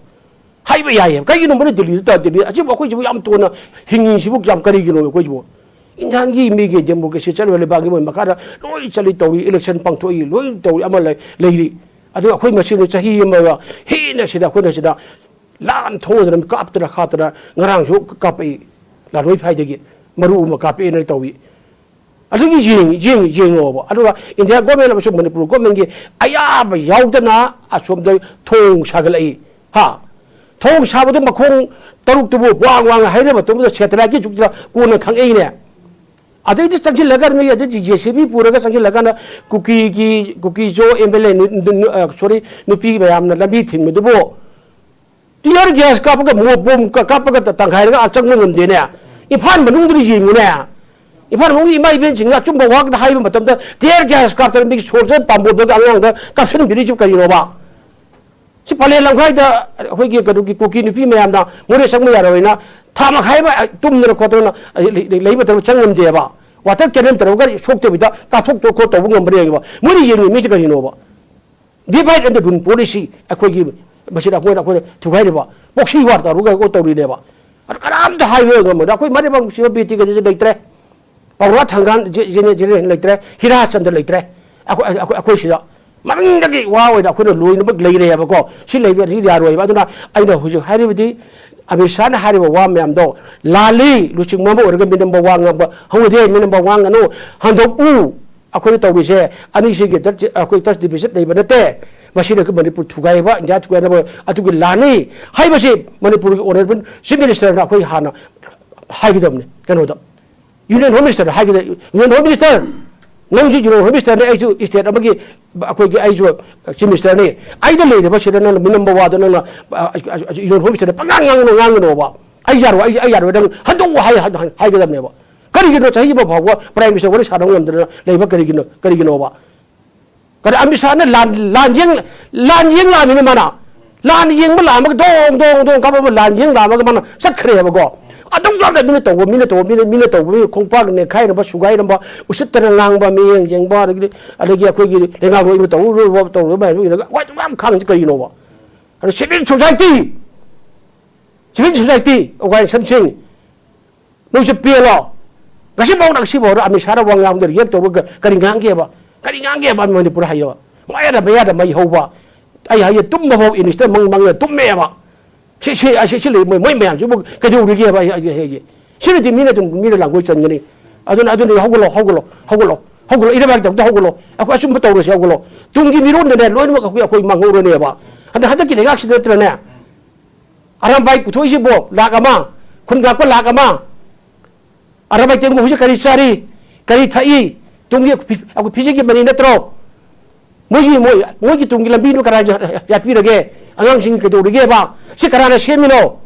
ꯍꯥꯏꯕ ꯌꯥꯏꯌꯦꯕ꯫ ꯀꯩꯒꯤꯅꯣ ꯃꯣꯏꯅ ꯗꯤꯜꯂꯤꯗ ꯇꯥ-, ꯗꯤꯜꯂꯤ ꯑꯁꯤꯕꯨ ꯑꯩꯈꯣꯏꯁꯤꯕꯨ ꯌꯥꯝ ꯊꯨꯅ ꯍꯤꯡꯉꯤꯁꯤꯕꯨ ꯌꯥꯝ ꯀꯔꯤꯒꯤꯅꯣ ꯑꯩꯈꯣꯏꯁꯤꯕꯨ? ꯏꯟꯗꯤꯌꯥꯒꯤ ꯃꯤꯒꯤ democracy ꯆꯠꯂꯤꯕ ꯂꯩꯕꯥꯛꯀꯤ ꯃꯣꯏ ꯃꯈꯥꯗ ꯂꯣꯏ ꯆꯠꯂꯤ ꯇꯧꯔꯤ, election ꯄꯥꯡꯊꯣꯛꯏ, ꯂꯣꯏ ꯇꯧꯔꯤ, ꯑꯃ ꯂꯩ-, ꯂꯩꯔꯤ꯫ ꯑꯗꯨꯒ ꯑꯩꯈꯣꯏ ꯃꯁꯦꯟꯗ ꯆꯍꯤ ꯑꯃꯒ ꯍꯦꯟꯅ ꯁꯤꯗ ꯑꯩꯈꯣꯏꯅ ꯁꯤꯗ ꯂꯥꯟ ꯊꯣꯛꯑꯗꯅ ꯀꯥꯞꯇꯅ ꯈꯥꯠꯇꯅ ꯉꯔꯥꯡꯁꯨ ꯀꯥꯞꯄꯛꯏ, ꯂꯥꯟꯂꯣꯏ ꯐꯥꯏꯗꯒꯤ ꯃꯔꯨ ꯑꯃ ꯀꯥꯞꯄꯛꯑꯦꯅ ꯇꯧꯏ꯫ ꯑꯗꯨꯒꯤ ꯌꯦꯡ-, ꯌꯦꯡ-, ꯌꯦꯡꯉꯣꯕ꯫ ꯑꯗꯨꯒ India government ꯑꯃꯁꯨꯡ ꯃꯅꯤꯄꯨꯔ governmentꯀꯤ ꯑꯌꯥꯕ ꯌꯥꯎꯗꯅ ꯑꯁꯣꯝꯗ ꯊꯣꯡ ꯁꯥꯒꯠꯂꯛꯏ꯫ ꯍꯥ? ꯊꯣꯡ ꯁꯥꯕꯗ ꯃꯈꯣꯡ ꯇꯔꯨꯛꯇꯨꯕꯨ ꯋꯥꯡ ꯋꯥꯡꯅ ꯍꯥꯏꯅꯕ ꯃꯇꯝꯗ satelliteꯀꯤ ꯖꯨꯛꯇ ꯀꯣꯟꯅ ꯈꯪꯉꯛꯏꯅꯦ꯫ ꯑꯗꯩꯗꯤ ꯆꯪꯁꯤꯜꯂꯀꯥꯟꯗ ꯃꯤ ꯑꯗꯩꯗꯤ JCB ꯄꯨꯔꯒ ꯆꯪꯁꯤꯜꯂꯀꯥꯟꯗ ꯀꯨꯀꯤꯒꯤ, ꯀꯨꯀꯤꯖꯣ MLA ꯅꯨ-, ꯅꯨ-, ꯅꯨ-, ꯑ, sorry, ꯅꯨꯄꯤ ꯃꯌꯥꯝꯅ ꯂꯝꯕꯤ ꯊꯤꯡꯕꯗꯨꯕꯨ tear gas ꯀꯥꯞꯄꯒ, ꯃꯣ-, bomb ꯀ-, ꯀꯥꯞꯄꯒ ꯇ-, ꯇꯪꯈꯥꯏꯔꯒ ꯑꯥ ꯆꯪꯕ ꯉꯝꯗꯦꯅꯦ꯫ ꯏꯝꯐꯥꯜ ꯃꯅꯨꯡꯗꯨꯗ ꯌꯦꯡꯉꯨꯅꯦ꯫ ꯏꯝꯐꯥꯜ ꯃꯅꯨꯡꯒꯤ ꯏꯃꯥ ꯏꯕꯦꯟꯁꯤꯡꯅ ꯑꯆꯨꯝꯕ ꯋꯥ ꯈꯛꯇ ꯍꯥꯏꯕ ꯃꯇꯝꯗ tear gas ꯀꯥꯞꯇꯅ ꯃꯤꯒꯤ ꯁꯣꯔꯁꯦ ꯄꯥꯝꯕꯣꯝꯗꯒ ꯑꯉꯥꯡꯗ ꯀꯥꯞꯁꯤꯟꯕꯤꯔꯤꯁꯤ ꯀꯔꯤꯅꯣꯕ? ꯁꯤ ꯄꯂꯦꯜ ꯂꯝꯈꯥꯏꯗ ꯑꯩꯈꯣꯏꯒꯤ ꯀꯩꯅꯣꯒꯤ ꯀꯨꯀꯤ ꯅꯨꯄꯤ ꯃꯌꯥꯝꯅ ꯃꯣꯔꯦ ꯆꯪꯕ ꯌꯥꯔꯣꯏꯅ ꯊꯥ ꯃꯈꯥꯏ ꯑꯃ ꯇꯨꯝꯗꯅ ꯈꯣꯠꯇꯅ ꯂꯩ-, ꯂꯩ-, ꯂꯩꯕ ꯃꯇꯝꯗ ꯆꯪ ꯉꯝꯗꯦꯕ꯫ Water cannon ꯇꯧꯔꯒ ꯁꯣꯛꯇꯕꯤꯗ ꯀꯥꯞꯊꯣꯛꯇ ꯈꯣꯠ ꯇꯧꯕ ꯉꯝꯕ꯭ꯔꯥ ꯌꯦꯡꯉꯤꯕ꯫ ꯃꯣꯏꯅ ꯌꯦꯡꯉꯤ ꯃꯤꯁꯦ ꯀꯔꯤꯅꯣꯕ? Divide and rule policy ꯑꯩꯈꯣꯏꯒꯤ ꯃꯁꯤꯗ ꯑꯩꯈꯣꯏꯅ, ꯑꯩꯈꯣꯏꯅ ꯊꯨꯒꯥꯏꯔꯤꯕ proxy war ꯇꯧꯔꯒ ꯇꯧꯔꯤꯅꯦꯕ꯫ ꯑꯗꯨ ꯀꯅꯥꯝꯇ ꯍꯥꯏꯕ ꯉꯝꯃꯣꯏ꯫ ꯑꯩꯈꯣꯏ ꯃꯔꯩꯕꯥꯛ ꯅꯨꯡꯁꯤꯕ ꯕꯤꯇꯤꯒꯗꯤꯁꯦ ꯂꯩꯇ꯭ꯔꯦ꯫ ꯄꯥꯎꯔꯥ ꯊꯥꯡꯒꯥꯟ ꯖꯦ-, ꯖꯦꯅꯦ-, ꯖꯦꯅꯦꯔꯦꯜ ꯂꯩꯇ꯭ꯔꯦ꯫ ꯍꯤꯔꯥꯆꯟꯗ꯭ꯔ ꯂꯩꯇ꯭ꯔꯦ꯫ ꯑꯩꯈꯣꯏ, ꯑꯩꯈꯣꯏ, ꯑꯩꯈꯣꯏ ꯁꯤꯗ ꯃꯅꯨꯡꯗꯒꯤ ꯋꯥ ꯑꯣꯏꯅ ꯑꯩꯈꯣꯏꯅ ꯂꯣꯏꯅꯃꯛ ꯂꯩꯔꯦꯕꯀꯣ꯫ ꯁꯤ ꯂꯩꯕ ꯑꯁꯤ ꯌꯥꯔꯣꯏꯕ꯫ ꯑꯗꯨꯅ ꯑꯩꯅ ꯍꯧꯖꯤꯛ ꯍꯥꯏꯔꯤꯕꯗꯤ ꯑꯃꯤꯠ ꯁꯥꯍꯅ ꯍꯥꯏꯔꯤꯕ ꯋꯥ ꯃꯌꯥꯝꯗꯣ ꯂꯥꯜꯂꯤ꯫ ꯂꯨꯆꯤꯡꯕ ꯑꯃ ꯑꯣꯏꯔꯒ ꯃꯤꯅꯝꯕ ꯋꯥ ꯉꯥꯡꯕ ꯍꯧꯅꯗꯦ꯫ ꯃꯤꯅꯝꯕ ꯋꯥ ꯉꯥꯡꯒꯅꯨ꯫ ꯍꯟꯗꯣꯛꯎ꯫ ꯑꯩꯈꯣꯏꯅ ꯇꯧꯔꯤꯁꯦ ꯑꯅꯤꯁꯤꯒꯤ ꯗꯔ-, ꯑꯩꯈꯣꯏ touch deficit ꯂꯩꯕ ꯅꯠꯇꯦ꯫ ꯃꯁꯤꯅ ꯑꯩꯈꯣꯏ ꯃꯅꯤꯄꯨꯔ ꯊꯨꯒꯥꯏꯕ, ꯏꯟꯗꯤꯌꯥ ꯊꯨꯒꯥꯏꯅꯕ ꯑꯗꯨꯒꯤ ꯂꯥꯟꯅꯤ ꯍꯥꯏꯕꯁꯤ ꯃꯅꯤꯄꯨꯔꯒꯤ honourable chief ministerꯅ ꯑꯩꯈꯣꯏ ꯍꯥꯟꯅ ꯍꯥꯏꯒꯗꯕꯅꯤ꯫ ꯀꯩꯅꯣꯗ, union home ministerꯗ ꯍꯥꯏꯒꯗ-, union home minister, ꯅꯪꯁꯨ union home ministerꯅꯤ, ꯑꯩꯁꯨ state ꯑꯃꯒꯤ, ꯑꯩꯈꯣꯏꯒꯤ, ꯑꯩꯁꯨ chief ministerꯅꯤ꯫ ꯑꯩꯅ ꯂꯩꯔꯤꯕꯁꯤꯗ ꯅꯪꯅ ꯃꯤꯅꯝꯕ ꯋꯥꯗꯣ ꯅꯪꯅ, ꯑ, ꯑ, union home ministerꯗ ꯄꯉꯥꯡ ꯉꯥꯡꯒꯅꯨ, ꯉꯥꯡꯒꯅꯣꯕ꯫ ꯑꯩ ꯌꯥꯔꯣꯏ, ꯑꯩ, ꯑꯩ ꯌꯥꯔꯣꯏ, ꯅꯪ ꯍꯟꯗꯣꯛꯑꯣ ꯍꯥꯏ-, ꯍꯥꯏ-, ꯍꯥꯏꯒꯗꯕꯅꯦꯕ꯫ ꯀꯔꯤꯒꯤꯅꯣ ꯆꯍꯤ ꯑꯃ ꯐꯥꯎꯕ Prime Minister ꯋꯥꯔꯤ ꯁꯥꯟꯅꯕ ꯉꯝꯗꯅ ꯂꯩꯕ ꯀꯔꯤꯒꯤꯅꯣ, ꯀꯔꯤꯒꯤꯅꯣꯕ? ꯀꯔꯤ ꯑꯃꯤꯠ ꯁꯥꯍꯅ ꯂꯥꯟ, ꯂꯥꯟ ꯌꯦꯡ, ꯂꯥꯟ ꯌꯦꯡ ꯂꯥꯛꯑꯃꯤꯅ ꯃꯥꯅ? ꯂꯥꯟ ꯌꯦꯡꯕ ꯂꯥꯛꯑꯝꯃꯒ ꯗꯣꯡ, ꯗꯣꯡ, ꯗꯣꯡ ꯀꯥꯞꯄꯒ ꯂꯥꯟ ꯌꯦꯡ ꯂꯥꯛꯑꯝꯃꯒ ꯃꯥꯅ ꯆꯠꯈ꯭ꯔꯦꯕꯀꯣ꯫ ꯑꯗꯨꯝ ꯌꯥꯎꯗ ꯃꯤꯅ ꯇꯧꯕ, ꯃꯤꯅ ꯇꯧꯕ, ꯃꯤꯅ, ꯃꯤꯅ ꯇꯧꯕ, ꯃꯤ ꯈꯣꯡꯄꯥꯛ ꯅꯦꯠꯈꯥꯏꯅꯕ, ꯁꯨꯒꯥꯏꯅꯕ, ꯎꯁꯤꯠꯇꯅ ꯉꯥꯡꯕ, ꯃꯤꯠꯌꯦꯡ ꯌꯦꯡꯕ, ꯑꯗꯒꯤꯗꯤ, ꯑꯗꯒꯤ ꯑꯩꯈꯣꯏꯒꯤ ꯂꯩꯉꯥꯛꯂꯣꯏꯅ ꯇꯧꯔꯨꯔꯕ, ꯇꯧꯔꯨꯔꯕ ꯃꯌꯥꯝꯗꯣ ꯎꯔꯒ ꯑꯩꯈꯣꯏ ꯑꯗꯨꯝ ꯌꯥꯝ ꯈꯥꯡꯉꯤꯁꯦ ꯀꯔꯤꯅꯣꯕ? ꯑꯗꯣ civil society, civil society organizationꯁꯤꯡ, ꯅꯣꯏꯁꯨ ꯄꯦꯜꯂꯣ꯫ ꯉꯁꯤꯐꯥꯎꯗ, ꯉꯁꯤꯐꯥꯎꯗ ꯑꯃꯤꯠ ꯁꯥꯍꯅ ꯋꯥ ꯉꯥꯡꯕꯗ react ꯇꯧꯕ ꯀ-, ꯀꯔꯤ ꯉꯥꯡꯒꯦꯕ? ꯀꯔꯤ ꯉꯥꯡꯒꯦꯕ ꯃꯅꯤꯄꯨꯔ ꯍꯥꯏꯌꯣ? ꯃꯌꯥꯗ, ꯃꯌꯥꯗ ꯃꯩ ꯍꯧꯕ꯫ ꯑꯩ ꯍꯥꯏꯌꯦ, ꯇꯨꯝꯕ ꯐꯥꯎ Englishꯇ ꯃꯪ ꯃꯪꯉ ꯇꯨꯝꯃꯦꯕ꯫ ꯁꯤ, ꯁꯤ, ꯑꯁꯤ, ꯁꯤ ꯂꯩ, ꯃꯣꯏ, ꯃꯣꯏ ꯃꯌꯥꯝꯁꯤꯕꯨ ꯀꯩꯗꯧꯔꯤꯒꯦꯕ? ꯑꯩ, ꯑꯩ, ꯑꯩ, ꯑꯩ, ꯁꯤꯅꯗꯤ ꯃꯤꯅ ꯑꯗꯨꯝ, ꯃꯤꯅ ꯂꯥꯡꯒꯣꯏ ꯆꯟꯒꯅꯤ꯫ ꯑꯗꯨꯅ, ꯑꯗꯨꯅ ꯍꯧꯒꯠꯂꯣ, ꯍꯧꯒꯠꯂꯣ, ꯍꯧꯒꯠꯂꯣ, ꯍꯧꯒꯠꯂꯣ, ꯏꯔꯩꯕꯥꯛꯇ ꯑꯝꯇ ꯍꯧꯒꯠꯂꯣ꯫ ꯑꯩꯈꯣꯏ ꯑꯆꯨꯝꯕ ꯇꯧꯔꯁꯤ, ꯍꯧꯒꯠꯂꯣ꯫ ꯇꯨꯡꯒꯤ ꯃꯤꯔꯣꯟꯗꯅꯦ, ꯂꯣꯏꯅꯃꯛ ꯑꯩꯈꯣꯏ, ꯑꯩꯈꯣꯏ ꯃꯥꯡꯍꯧꯔꯅꯦꯕ꯫ ꯍꯟꯗꯛ, ꯍꯟꯗꯛꯀꯤ ꯂꯩꯉꯥꯛꯁꯤꯗ ꯅꯠꯇ꯭ꯔꯅꯦ, ꯑꯔꯥꯝꯕꯥꯏ ꯄꯨꯊꯣꯛꯏꯁꯤꯕꯣ ꯂꯥꯛ ꯑꯃ, ꯈꯨꯟ ꯉꯥꯛꯄ ꯂꯥꯛ ꯑꯃ꯫ ꯑꯔꯥꯝꯕꯥꯏ ꯇꯦꯡꯒꯨ ꯍꯧꯖꯤꯛ ꯀꯔꯤ ꯆꯥꯔꯤ, ꯀꯔꯤ ꯊꯛꯏ? ꯇꯨꯡꯒꯤ ꯐꯤ-, ꯑꯩꯈꯣꯏ ꯐꯤꯖꯦꯠꯀꯤ ꯃꯅꯤ ꯅꯠꯇ꯭ꯔꯣ? ꯃꯣꯏꯒꯤ, ꯃꯣꯏ, ꯃꯣꯏꯒꯤ ꯇꯨꯡꯒꯤ ꯂꯝꯕꯤꯗꯨ ꯀꯅꯥ ꯌꯥꯠꯄꯤꯔꯒꯦ? ꯑꯉꯥꯡꯁꯤꯡ ꯀꯩꯗꯧꯔꯤꯒꯦꯕ? ꯁꯤ ꯀꯅꯥꯅ ꯁꯦꯝꯃꯤꯅꯣ?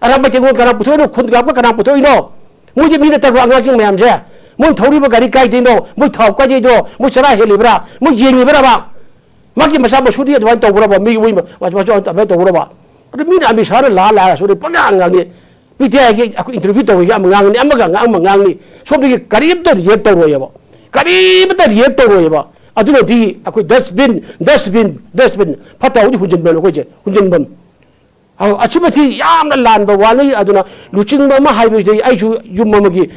ꯑꯔꯥꯝꯕꯥꯏ ꯇꯦꯡꯒꯨ ꯀꯅꯥ ꯄꯨꯊꯣꯛꯏꯅꯣ? ꯈꯨꯟ ꯉꯥꯛꯄ ꯀꯅꯥ ꯄꯨꯊꯣꯛꯏꯅꯣ? ꯃꯣꯏꯗꯤ ꯃꯤ ꯅꯠꯇꯕ꯭ꯔꯣ ꯑꯉꯥꯡꯁꯤꯡ ꯃꯌꯥꯝꯁꯦ? ꯃꯣꯏꯅ ꯊꯧꯔꯤꯕ ꯒꯥꯔꯤ ꯀꯥꯏꯗꯩꯅꯣ? ꯃꯣꯏ ꯊꯥꯎ ꯀꯥꯏꯗꯩꯅꯣ? ꯃꯣꯏ ꯆꯔꯥ ꯍꯦꯜꯂꯤꯕ꯭ꯔꯥ? ꯃꯣꯏ ꯌꯦꯡꯉꯤꯕ꯭ꯔꯕ? ꯃꯥꯒꯤ ꯃꯆꯥ ꯃꯁꯨꯗꯤ ꯑꯗꯨꯃꯥꯏꯅ ꯇꯧꯕ꯭ꯔꯕ? ꯃꯤ, ꯃꯣꯏ ꯃꯆꯥ ꯃꯁꯨ ꯑꯗꯨꯃꯥꯏꯅ ꯇꯧꯕ꯭ꯔꯕ? ꯑꯗꯨ ꯃꯤꯅ ꯑꯃꯤꯠ ꯁꯥꯍꯅ ꯂꯥꯛꯑ ꯂꯥꯛꯑꯁꯨ ꯑꯗꯩ ꯄꯪꯉꯥꯡ ꯉꯥꯡꯉꯤ꯫ ꯄꯤ ꯇꯤ ꯑꯥꯏꯒꯤ ꯑꯩꯈꯣꯏ interview ꯇꯧꯔꯤꯒ ꯑꯃ ꯉꯥꯡꯉꯤ, ꯑꯃꯒ ꯉꯥꯡ-, ꯑꯃ ꯉꯥꯡꯉꯤ꯫ ꯁꯣꯝꯗꯒꯤ ꯀꯔꯤꯝꯇ react ꯇꯧꯔꯣꯏꯑꯕ꯫ ꯀꯔꯤꯝꯇ react ꯇꯧꯔꯣꯏꯑꯕ꯫ ꯑꯗꯨꯅꯗꯤ ꯑꯩꯈꯣꯏ dustbin, dustbin, dustbin, ꯐꯠꯇ ꯍꯥꯎꯗꯤ ꯍꯨꯟꯖꯤꯟꯐꯝ ꯑꯩꯈꯣꯏꯁꯦ, ꯍꯨꯟꯖꯤꯟꯐꯝ꯫ ꯑ-, ꯑꯁꯨꯛꯀꯤ ꯃꯇꯤꯛ ꯌꯥꯝꯅ ꯂꯥꯟꯕ ꯋꯥꯅꯤ꯫ ꯑꯗꯨꯅ ꯂꯨꯆꯤꯡꯕ ꯑꯃ ꯍꯥꯏꯕꯁꯤꯗꯤ ꯑꯩꯁꯨ ꯌꯨꯝ ꯑꯃꯒꯤ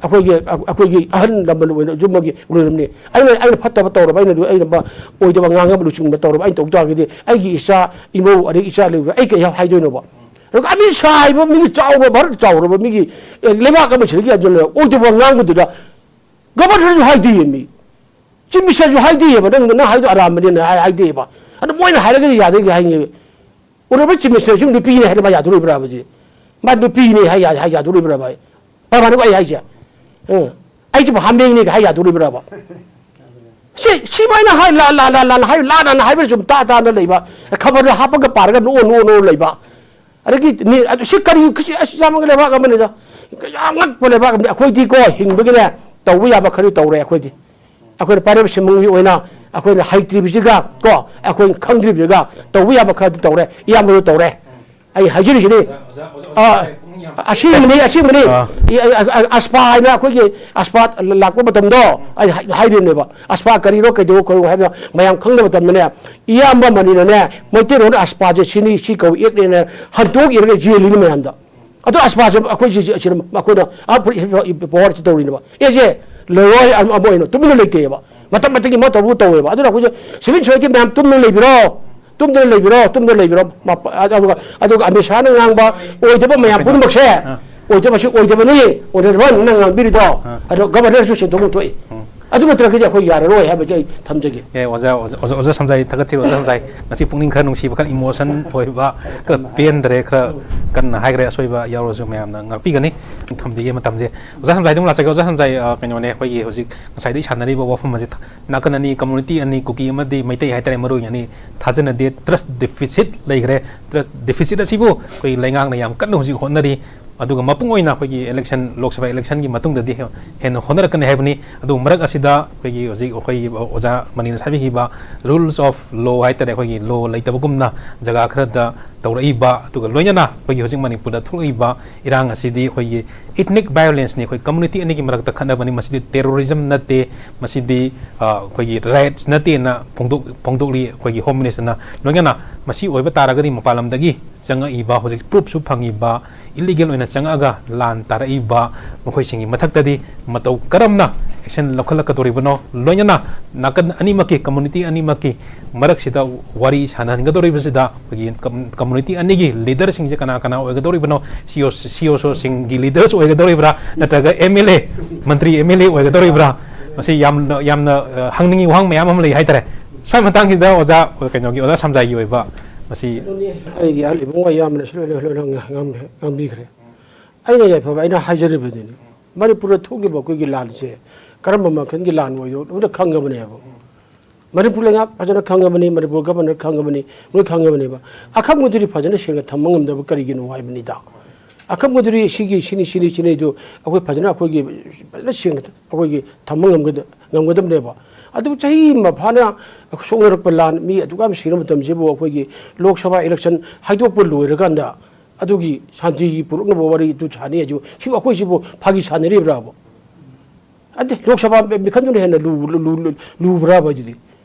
ꯑꯩꯈꯣꯏꯒꯤ, ꯑꯩꯈꯣꯏꯒꯤ ꯑꯍꯜ ꯂꯃꯟ ꯑꯣꯏꯅ ꯌꯨꯝ ꯑꯃꯒꯤ ꯂꯣꯏꯔꯝꯅꯤ꯫ ꯑꯩꯅ, ꯑꯩꯅ ꯐꯠꯇꯕ ꯇꯧꯔꯕ, ꯑꯩꯅ, ꯑꯩꯅ ꯃ-, ꯑꯣꯏꯗꯕ ꯉꯥꯡꯅꯕ ꯂꯨꯆꯤꯡꯕ ꯇꯧꯔꯕ, ꯑꯩꯅ ꯇꯧ ꯇꯥꯔꯒꯗꯤ ꯑꯩꯒꯤ ꯏꯆꯥ ꯏꯃꯧ ꯑꯗꯩ ꯏꯆꯥ ꯂꯩꯕ ꯑꯩ ꯀꯩ ꯍꯥꯏꯗꯣꯏꯅꯣꯕ? ꯑꯗꯨꯒ ꯑꯃꯤꯠ ꯁꯥꯍ ꯍꯥꯏꯕ ꯃꯤꯒꯤ ꯆꯥꯎꯕ, ꯚꯥꯔꯠ ꯆꯥꯎꯔꯕ ꯃꯤꯒꯤ, ꯑꯦ, ꯂꯩꯕꯥꯛ ꯑꯃ ꯁꯤꯗꯒꯤ ꯑꯗꯨꯅ ꯑꯣꯏꯗꯕ ꯉꯥꯡꯕꯗꯨꯗ governorꯁꯨ ꯍꯥꯏꯗꯦꯌꯦ ꯃꯤ꯫ Chief ministerꯁꯨ ꯍꯥꯏꯗꯦꯌꯦꯕ, "ꯅꯪ, ꯅꯪ ꯍꯥꯏꯗꯣ ꯑꯔꯥꯟꯕꯅꯦꯅ" ꯍꯥꯏ-, ꯍꯥꯏꯗꯦꯕ꯫ ꯑꯗꯨ ꯃꯣꯏꯅ ꯍꯥꯏꯔꯒꯗꯤ ꯌꯥꯗꯣꯏꯒꯦ ꯍꯥꯏꯅꯦꯕ꯫ Honourable Chief Minister ꯁꯤ ꯅꯨꯄꯤꯅꯦ ꯍꯥꯏꯅ ꯃꯥ ꯌꯥꯗꯣꯔꯤꯕ꯭ꯔꯥ ꯍꯥꯏꯕꯗꯤ? ꯃꯥ ꯅꯨꯄꯤꯅꯦ ꯍꯥꯏ ꯌꯥ-, ꯍꯥꯏ ꯌꯥꯗꯣꯔꯤꯕ꯭ꯔꯥ ꯃꯥ? ꯄ꯭ꯔꯃꯥꯟꯅꯤꯀꯣ ꯑꯩ ꯍꯥꯏꯁꯦ꯫ ꯎꯝ꯫ ꯑꯩꯁꯤꯕꯨ ꯍꯥꯃꯦꯡꯅꯦꯒ ꯍꯥꯏ ꯌꯥꯗꯣꯔꯤꯕ꯭ꯔꯕ? ꯁꯤ, ꯁꯤꯃꯥꯏꯅ ꯍꯥꯏ, ꯂꯥ-, ꯂꯥ-, ꯂꯥ-, ꯂꯥꯟꯅ ꯍꯥꯏ, ꯂꯥꯟꯅ ꯍꯥꯏꯕ ꯁꯨꯝ ꯇꯥ ꯇꯥꯅ ꯂꯩꯕ꯫ ꯈꯕꯔꯗ ꯍꯥꯞꯄꯒ ꯄꯥꯔꯒ ꯅꯣꯛꯑ ꯅꯣꯛꯑ ꯅꯣꯛꯑ ꯂꯩꯕ꯫ ꯑꯗꯒꯤ ꯅꯤ-, ꯑꯗꯨ ꯁꯤ ꯀꯔꯤ, ꯁꯤ ꯑꯁꯤ ꯌꯥꯝꯕꯒꯤ ꯂꯩꯕꯥꯛ ꯑꯃꯅꯤꯗ, ꯌꯥꯝ ꯉꯛꯄ ꯂꯩꯕꯥꯛ ꯑꯃꯅꯤ꯫ ꯑꯩꯈꯣꯏꯗꯤꯀꯣ ꯍꯤꯡꯕꯒꯤꯅꯦ ꯇꯧꯕ ꯌꯥꯕ ꯈꯔꯗꯤ ꯇꯧꯔꯦ꯫ ꯑꯩꯈꯣꯏꯗꯤ, ꯑꯩꯈꯣꯏꯅ ꯄꯥꯏꯔꯤꯕ ꯁꯤꯟꯃꯤꯒꯤ ꯑꯣꯏꯅ ꯑꯩꯈꯣꯏꯅ ꯍꯩꯇ꯭ꯔꯤꯕꯁꯤꯒ ꯀꯣ, ꯑꯩꯈꯣꯏꯅ ꯈꯪꯗ꯭ꯔꯤꯕꯁꯤꯒ ꯇꯧꯕ ꯌꯥꯕ ꯈꯔꯗꯤ ꯇꯧꯔꯦ, ꯏꯌꯥꯝꯕꯗꯣ ꯇꯧꯔꯦ꯫ ꯑꯩ ꯍꯥꯏꯖꯔꯤꯁꯤꯅꯤ꯫ ꯑꯥ, ꯑꯁꯦꯡꯕꯅꯤ, ꯑꯁꯦꯡꯕꯅꯤ꯫ ꯑꯥ꯫ ꯏ-, ꯑ-, ꯑ-, ꯑꯁꯄꯥ ꯍꯥꯏꯅ ꯑꯩꯈꯣꯏꯒꯤ ꯑꯁꯄꯥ ꯂꯥꯛꯄ ꯃꯇꯝꯗꯣ ꯑꯩ ꯍꯥꯏ-, ꯍꯥꯏꯔꯤꯅꯦꯕ꯫ ꯑꯁꯄꯥ ꯀꯔꯤꯅꯣ, ꯀꯩꯗꯧꯕ ꯈꯣꯠꯂꯣ ꯍꯥꯏꯕ ꯃꯌꯥꯝ ꯈꯪꯗꯕ ꯃꯇꯝꯗꯅꯦ, ꯏꯌꯥꯝꯕ ꯃꯅꯤꯅꯅꯦ, ꯃꯩꯇꯩꯂꯣꯟ ꯑꯁꯄꯥꯁꯦ ꯁꯤꯅꯤ, ꯁꯤ ꯀꯧꯏ, ꯏꯌꯦꯛꯅꯦꯅ ꯍꯟꯇꯣꯛ ꯏꯔꯒ ꯌꯦꯜꯂꯤꯅꯤ ꯃꯌꯥꯝꯗ꯫ ꯑꯗꯣ ꯑꯁꯄꯥꯁꯦ ꯑꯩꯈꯣꯏ ꯁꯤ-, ꯁꯤ-, ꯑꯁꯤꯅ ꯑꯩꯈꯣꯏꯅ ꯑꯥ ꯐꯨꯔꯤꯠ ꯄꯋꯥꯔꯁꯤ ꯇꯧꯔꯤꯅꯦꯕ꯫ ꯑꯦꯁꯦ ꯂꯣꯏꯔꯣꯏ ꯑꯃ ꯑꯃ ꯑꯣꯏꯅ ꯇꯨꯃꯤꯟꯅ ꯂꯩꯇꯦꯕ꯫ ꯃꯇꯝ ꯃꯇꯝꯒꯤ ꯃꯥ ꯇꯧꯕ ꯇꯧꯋꯦꯕ꯫ ꯑꯗꯨꯅ ꯑꯩꯈꯣꯏꯁꯦ civil society ꯃꯌꯥꯝ ꯇꯨꯝꯗꯅ ꯂꯩꯕꯤꯔꯣ, ꯇꯨꯝꯗꯅ ꯂꯩꯕꯤꯔꯣ, ꯇꯨꯝꯗꯅ ꯂꯩꯕꯤꯔꯣ꯫ ꯃꯄ-, ꯑꯗꯨꯒ, ꯑꯗꯨꯒ ꯑꯃꯤꯠ ꯁꯥꯍꯅ ꯉꯥꯡꯕ ꯑꯣꯏꯗꯕ ꯃꯌꯥꯝ ꯄꯨꯝꯅꯃꯛꯁꯦ, ꯑꯥ꯫ ꯑꯣꯏꯗꯕꯁꯨ ꯑꯣꯏꯗꯕꯅꯤ, ꯑꯣꯏꯗꯕ ꯅꯪ ꯉꯥꯡꯕꯤꯔꯤꯗꯣ꯫ ꯑꯥ꯫ ꯑꯗꯣ governorꯁꯨ ꯁꯦꯟꯗꯣꯛ ꯑꯃ ꯊꯣꯛꯏ꯫ ꯎꯝ꯫ ꯑꯗꯨ ꯅꯠꯇ꯭ꯔꯒꯗꯤ ꯑꯩꯈꯣꯏ ꯌꯥꯔꯔꯣꯏ ꯍꯥꯏꯕꯁꯦ ꯑꯩ ꯊꯝꯖꯒꯦ꯫ ꯑꯦ, ꯑꯣꯖꯥ, ꯑꯣꯖꯥ, ꯑꯣꯖꯥ, ꯑꯣꯖꯥ ꯁꯝꯖꯥꯏ, ꯊꯥꯒꯠꯆꯔꯤ, ꯑꯣꯖꯥ ꯁꯝꯖꯥꯏ꯫ ꯉꯁꯤ ꯄꯨꯛꯅꯤꯡ ꯈꯔ ꯅꯨꯡꯁꯤꯕ, ꯈꯔ emotion ꯑꯣꯏꯕ, ꯈꯔ ꯄꯦꯟꯗ꯭ꯔꯦ, ꯈꯔ ꯀꯟꯅ ꯍꯥꯏꯈ꯭ꯔꯦ, ꯑꯁꯣꯏꯕ ꯌꯥꯎꯔꯁꯨ ꯃꯌꯥꯝꯅ ꯉꯥꯛꯄꯤꯒꯅꯤ꯫ ꯊꯝꯕꯤꯒꯦ ꯃꯇꯝꯁꯦ꯫ ꯑꯣꯖꯥ ꯁꯝꯖꯥꯏꯗ ꯑꯃꯨꯛ ꯂꯥꯛꯆꯒꯦ꯫ ꯑꯣꯖꯥ ꯁꯝꯖꯥꯏ, ꯑ, ꯀꯩꯅꯣꯅꯦ, ꯑꯩꯈꯣꯏꯒꯤ ꯍꯧꯖꯤꯛ ꯉꯁꯥꯏꯗꯒꯤ ꯁꯥꯟꯅꯔꯤꯕ ꯋꯥꯐꯝ ꯑꯁꯤ ꯊ-, ꯅꯥꯀꯟ ꯑꯅꯤ, community ꯑꯅꯤ, ꯀꯨꯀꯤ ꯑꯃꯗꯤ ꯃꯩꯇꯩ ꯍꯥꯏꯇꯥꯔꯦ, ꯃꯔꯨ ꯑꯣꯏꯅ ꯑꯅꯤ ꯊꯥꯖꯅꯗꯦ, trust deficit ꯂꯩꯈ꯭ꯔꯦ꯫ Trust deficit ꯑꯁꯤꯕꯨ ꯑꯩꯈꯣꯏ ꯂꯩꯉꯥꯛꯅ ꯌꯥꯝ ꯀꯟꯅ ꯍꯧꯖꯤꯛ ꯍꯣꯠꯅꯔꯤ꯫ ꯑꯗꯨꯒ ꯃꯄꯨꯡ ꯑꯣꯏꯅ ꯑꯩꯈꯣꯏꯒꯤ election, ꯂꯣꯛ ꯁꯚꯥ electionꯒꯤ ꯃꯇꯨꯡꯗꯗꯤ ꯍꯦ-, ꯍꯦꯟꯅ ꯍꯣꯠꯅꯔꯛꯀꯅꯤ ꯍꯥꯏꯕꯅꯤ꯫ ꯑꯗꯨꯕꯨ ꯃꯔꯛ ꯑꯁꯤꯗ ꯑꯩꯈꯣꯏꯒꯤ ꯍꯧꯖꯤꯛ ꯑꯩꯈꯣꯏꯒꯤ ꯑꯣꯖꯥ ꯃꯅꯤꯅ ꯍꯥꯏꯕꯤꯈꯤꯕ rules of law ꯍꯥꯏꯇꯥꯔꯦ, ꯑꯩꯈꯣꯏꯒꯤ law ꯂꯩꯇꯕꯒꯨꯝꯅ ꯖꯒꯥ ꯈꯔꯗ ꯇꯧꯔꯛꯏꯕ, ꯑꯗꯨꯒ ꯂꯣꯏꯅꯅ ꯑꯩꯈꯣꯏꯒꯤ ꯍꯧꯖꯤꯛ ꯃꯅꯤꯄꯨꯔꯗ ꯊꯣꯛꯂꯛꯏꯕ ꯏꯔꯥꯡ ꯑꯁꯤꯗꯤ ꯑꯩꯈꯣꯏꯒꯤ ethnic violenceꯅꯤ, ꯑꯩꯈꯣꯏ community ꯑꯅꯤꯒꯤ ꯃꯔꯛꯇ ꯈꯠꯅꯕꯅꯤ, ꯃꯁꯤꯗꯤ terrorism ꯅꯠꯇꯦ, ꯃꯁꯤꯗꯤ, ꯑ, ꯑꯩꯈꯣꯏꯒꯤ riots ꯅꯠꯇꯦꯅ ꯐꯣꯡꯗꯣꯛ-, ꯐꯣꯡꯗꯣꯛꯂꯤ ꯑꯩꯈꯣꯏꯒꯤ Home Ministerꯅ꯫ ꯂꯣꯏꯅꯅ ꯃꯁꯤ ꯑꯣꯏꯕ ꯇꯥꯔꯒꯗꯤ ꯃꯄꯥꯟ ꯂꯝꯗꯒꯤ ꯆꯪꯉꯛꯏꯕ, ꯍꯧꯖꯤꯛ proofꯁꯨ ꯐꯪꯉꯤꯕ, illegal ꯑꯣꯏꯅ ꯆꯪꯉꯛꯑꯒ ꯂꯥꯟ ꯇꯥꯔꯛꯏꯕ ꯃꯈꯣꯏꯁꯤꯡꯒꯤ ꯃꯊꯛꯇꯗꯤ ꯃꯇꯧ ꯀꯔꯝꯅ action ꯂꯧꯈꯠꯂꯛꯀꯗꯧꯔꯤꯕꯅꯣ? ꯂꯣꯏꯅꯅ ꯅꯥꯀꯟ ꯑꯅꯤꯃꯛꯀꯤ, community ꯑꯅꯤꯃꯛꯀꯤ ꯃꯔꯛꯁꯤꯗ ꯋꯥꯔꯤ ꯁꯥꯟꯅꯍꯟꯒꯗꯧꯔꯤꯕꯁꯤꯗ ꯑꯩꯈꯣꯏꯒꯤ com-, community ꯑꯅꯤꯒꯤ leaderꯁꯤꯡꯁꯦ ꯀꯅꯥ ꯀꯅꯥ ꯑꯣꯏꯒꯗꯧꯔꯤꯕꯅꯣ? CEO, CEOꯁꯤꯡꯒꯤ leaders ꯑꯣꯏꯒꯗꯧꯔꯤꯕ꯭ꯔꯥ? ꯅꯠꯇ꯭ꯔꯒ MLA, ꯃꯟꯇ꯭ꯔꯤ MLA ꯑꯣꯏꯒꯗꯧꯔꯤꯕ꯭ꯔꯥ? ꯃꯁꯤ ꯌꯥꯝꯅ, ꯌꯥꯝꯅ, ꯑ, ꯍꯪꯅꯤꯡꯉꯤ ꯋꯥꯍꯪ ꯃꯌꯥꯝ ꯑꯃ ꯂꯩ ꯍꯥꯏꯇꯥꯔꯦ꯫ ꯁ꯭ꯋꯥꯏ ꯃꯇꯥꯡꯁꯤꯗ ꯑꯣꯖꯥ, ꯀꯩꯅꯣꯒꯤ, ꯑꯣꯖꯥ ꯁꯝꯖꯥꯏꯒꯤ ꯑꯣꯏꯕ ꯃꯁꯤ ꯑꯗꯨꯅꯤ ꯑꯩꯒꯤ ꯑꯍꯜ ꯏꯕꯨꯡ ꯑꯌꯥꯝꯕꯅꯁꯨ ꯂꯣꯏꯅ, ꯂꯣꯏꯅ ꯉꯥꯡ-, ꯉꯥꯡꯕꯤꯈ꯭ꯔꯦ꯫ ꯑꯩꯅ ꯌꯥꯏꯐꯕ ꯑꯩꯅ ꯍꯥꯏꯖꯔꯤꯕꯗꯨꯅꯤ꯫ ꯃꯅꯤꯄꯨꯔꯗ ꯊꯣꯛꯈꯤꯕ ꯑꯩꯈꯣꯏꯒꯤ ꯂꯥꯟꯁꯦ ꯀꯔꯝꯕ ꯃꯈꯜꯒꯤ ꯂꯥꯟ ꯑꯣꯏꯗꯣ ꯂꯣꯏꯅ ꯈꯪꯉꯕꯅꯦꯕ꯫ ꯃꯅꯤꯄꯨꯔ ꯂꯩꯉꯥꯛ ꯐꯖꯅ ꯈꯪꯉꯕꯅꯤ, ꯃꯅꯤꯄꯨꯔ ꯒꯚꯔꯅꯔ ꯈꯪꯉꯕꯅꯤ, ꯂꯣꯏ ꯈꯪꯉꯕꯅꯦꯕ꯫ ꯑꯈꯪꯕꯗꯨꯗꯤ ꯐꯖꯅ ꯁꯦꯡꯅ ꯊꯝꯕ ꯉꯝꯗꯕ ꯀꯔꯤꯒꯤꯅꯣ ꯍꯥꯏꯕꯅꯤꯗ꯫ ꯑꯈꯪꯕꯗꯨꯗꯤ ꯁꯤꯒꯤ, ꯁꯤꯅꯤ, ꯁꯤꯅꯤ, ꯁꯤꯅꯤꯗꯨ ꯑꯩꯈꯣꯏ ꯐꯖꯅ, ꯑꯩꯈꯣꯏꯒꯤ ꯐꯖꯅ ꯁꯦꯡꯅ ꯑꯩꯈꯣꯏꯒꯤ ꯊꯝꯕ ꯉꯝꯒꯗ-, ꯉꯝꯒꯗꯕꯅꯦꯕ꯫ ꯑꯗꯨꯕꯨ ꯆꯍꯤ ꯑꯃ ꯐꯥꯅ ꯁꯣꯛꯅꯔꯛꯄ ꯂꯥꯟ, ꯃꯤ ꯑꯗꯨꯛ ꯌꯥꯝ ꯁꯤꯔ ꯃꯇꯝꯁꯤꯕꯨ ꯑꯩꯈꯣꯏꯒꯤ ꯂꯣꯛ ꯁꯚꯥ ꯏꯂꯦꯛꯁꯟ ꯍꯥꯏꯗꯣꯛꯄ ꯂꯣꯏꯔꯀꯥꯟꯗ ꯑꯗꯨꯒꯤ ꯁꯥꯟꯇꯤꯒꯤ ꯄꯨꯔꯛꯅꯕ ꯋꯥꯔꯤꯗꯨ ꯁꯥꯟꯅꯩ ꯍꯥꯏꯁꯤꯕꯨ, ꯁꯤꯕꯨ ꯑꯩꯈꯣꯏꯁꯤꯕꯨ ꯐꯥꯒꯤ ꯁꯥꯟꯅꯔꯤꯕ꯭ꯔꯥꯕ? ꯑꯗꯦ, ꯂꯣꯛ ꯁꯚꯥ ꯃꯤꯈꯟꯗꯨꯅ ꯍꯦꯟꯅ ꯂꯨ-, ꯂꯨ-, ꯂꯨ-, ꯂꯨꯕ꯭ꯔꯥꯕ ꯑꯗꯨꯗꯤ?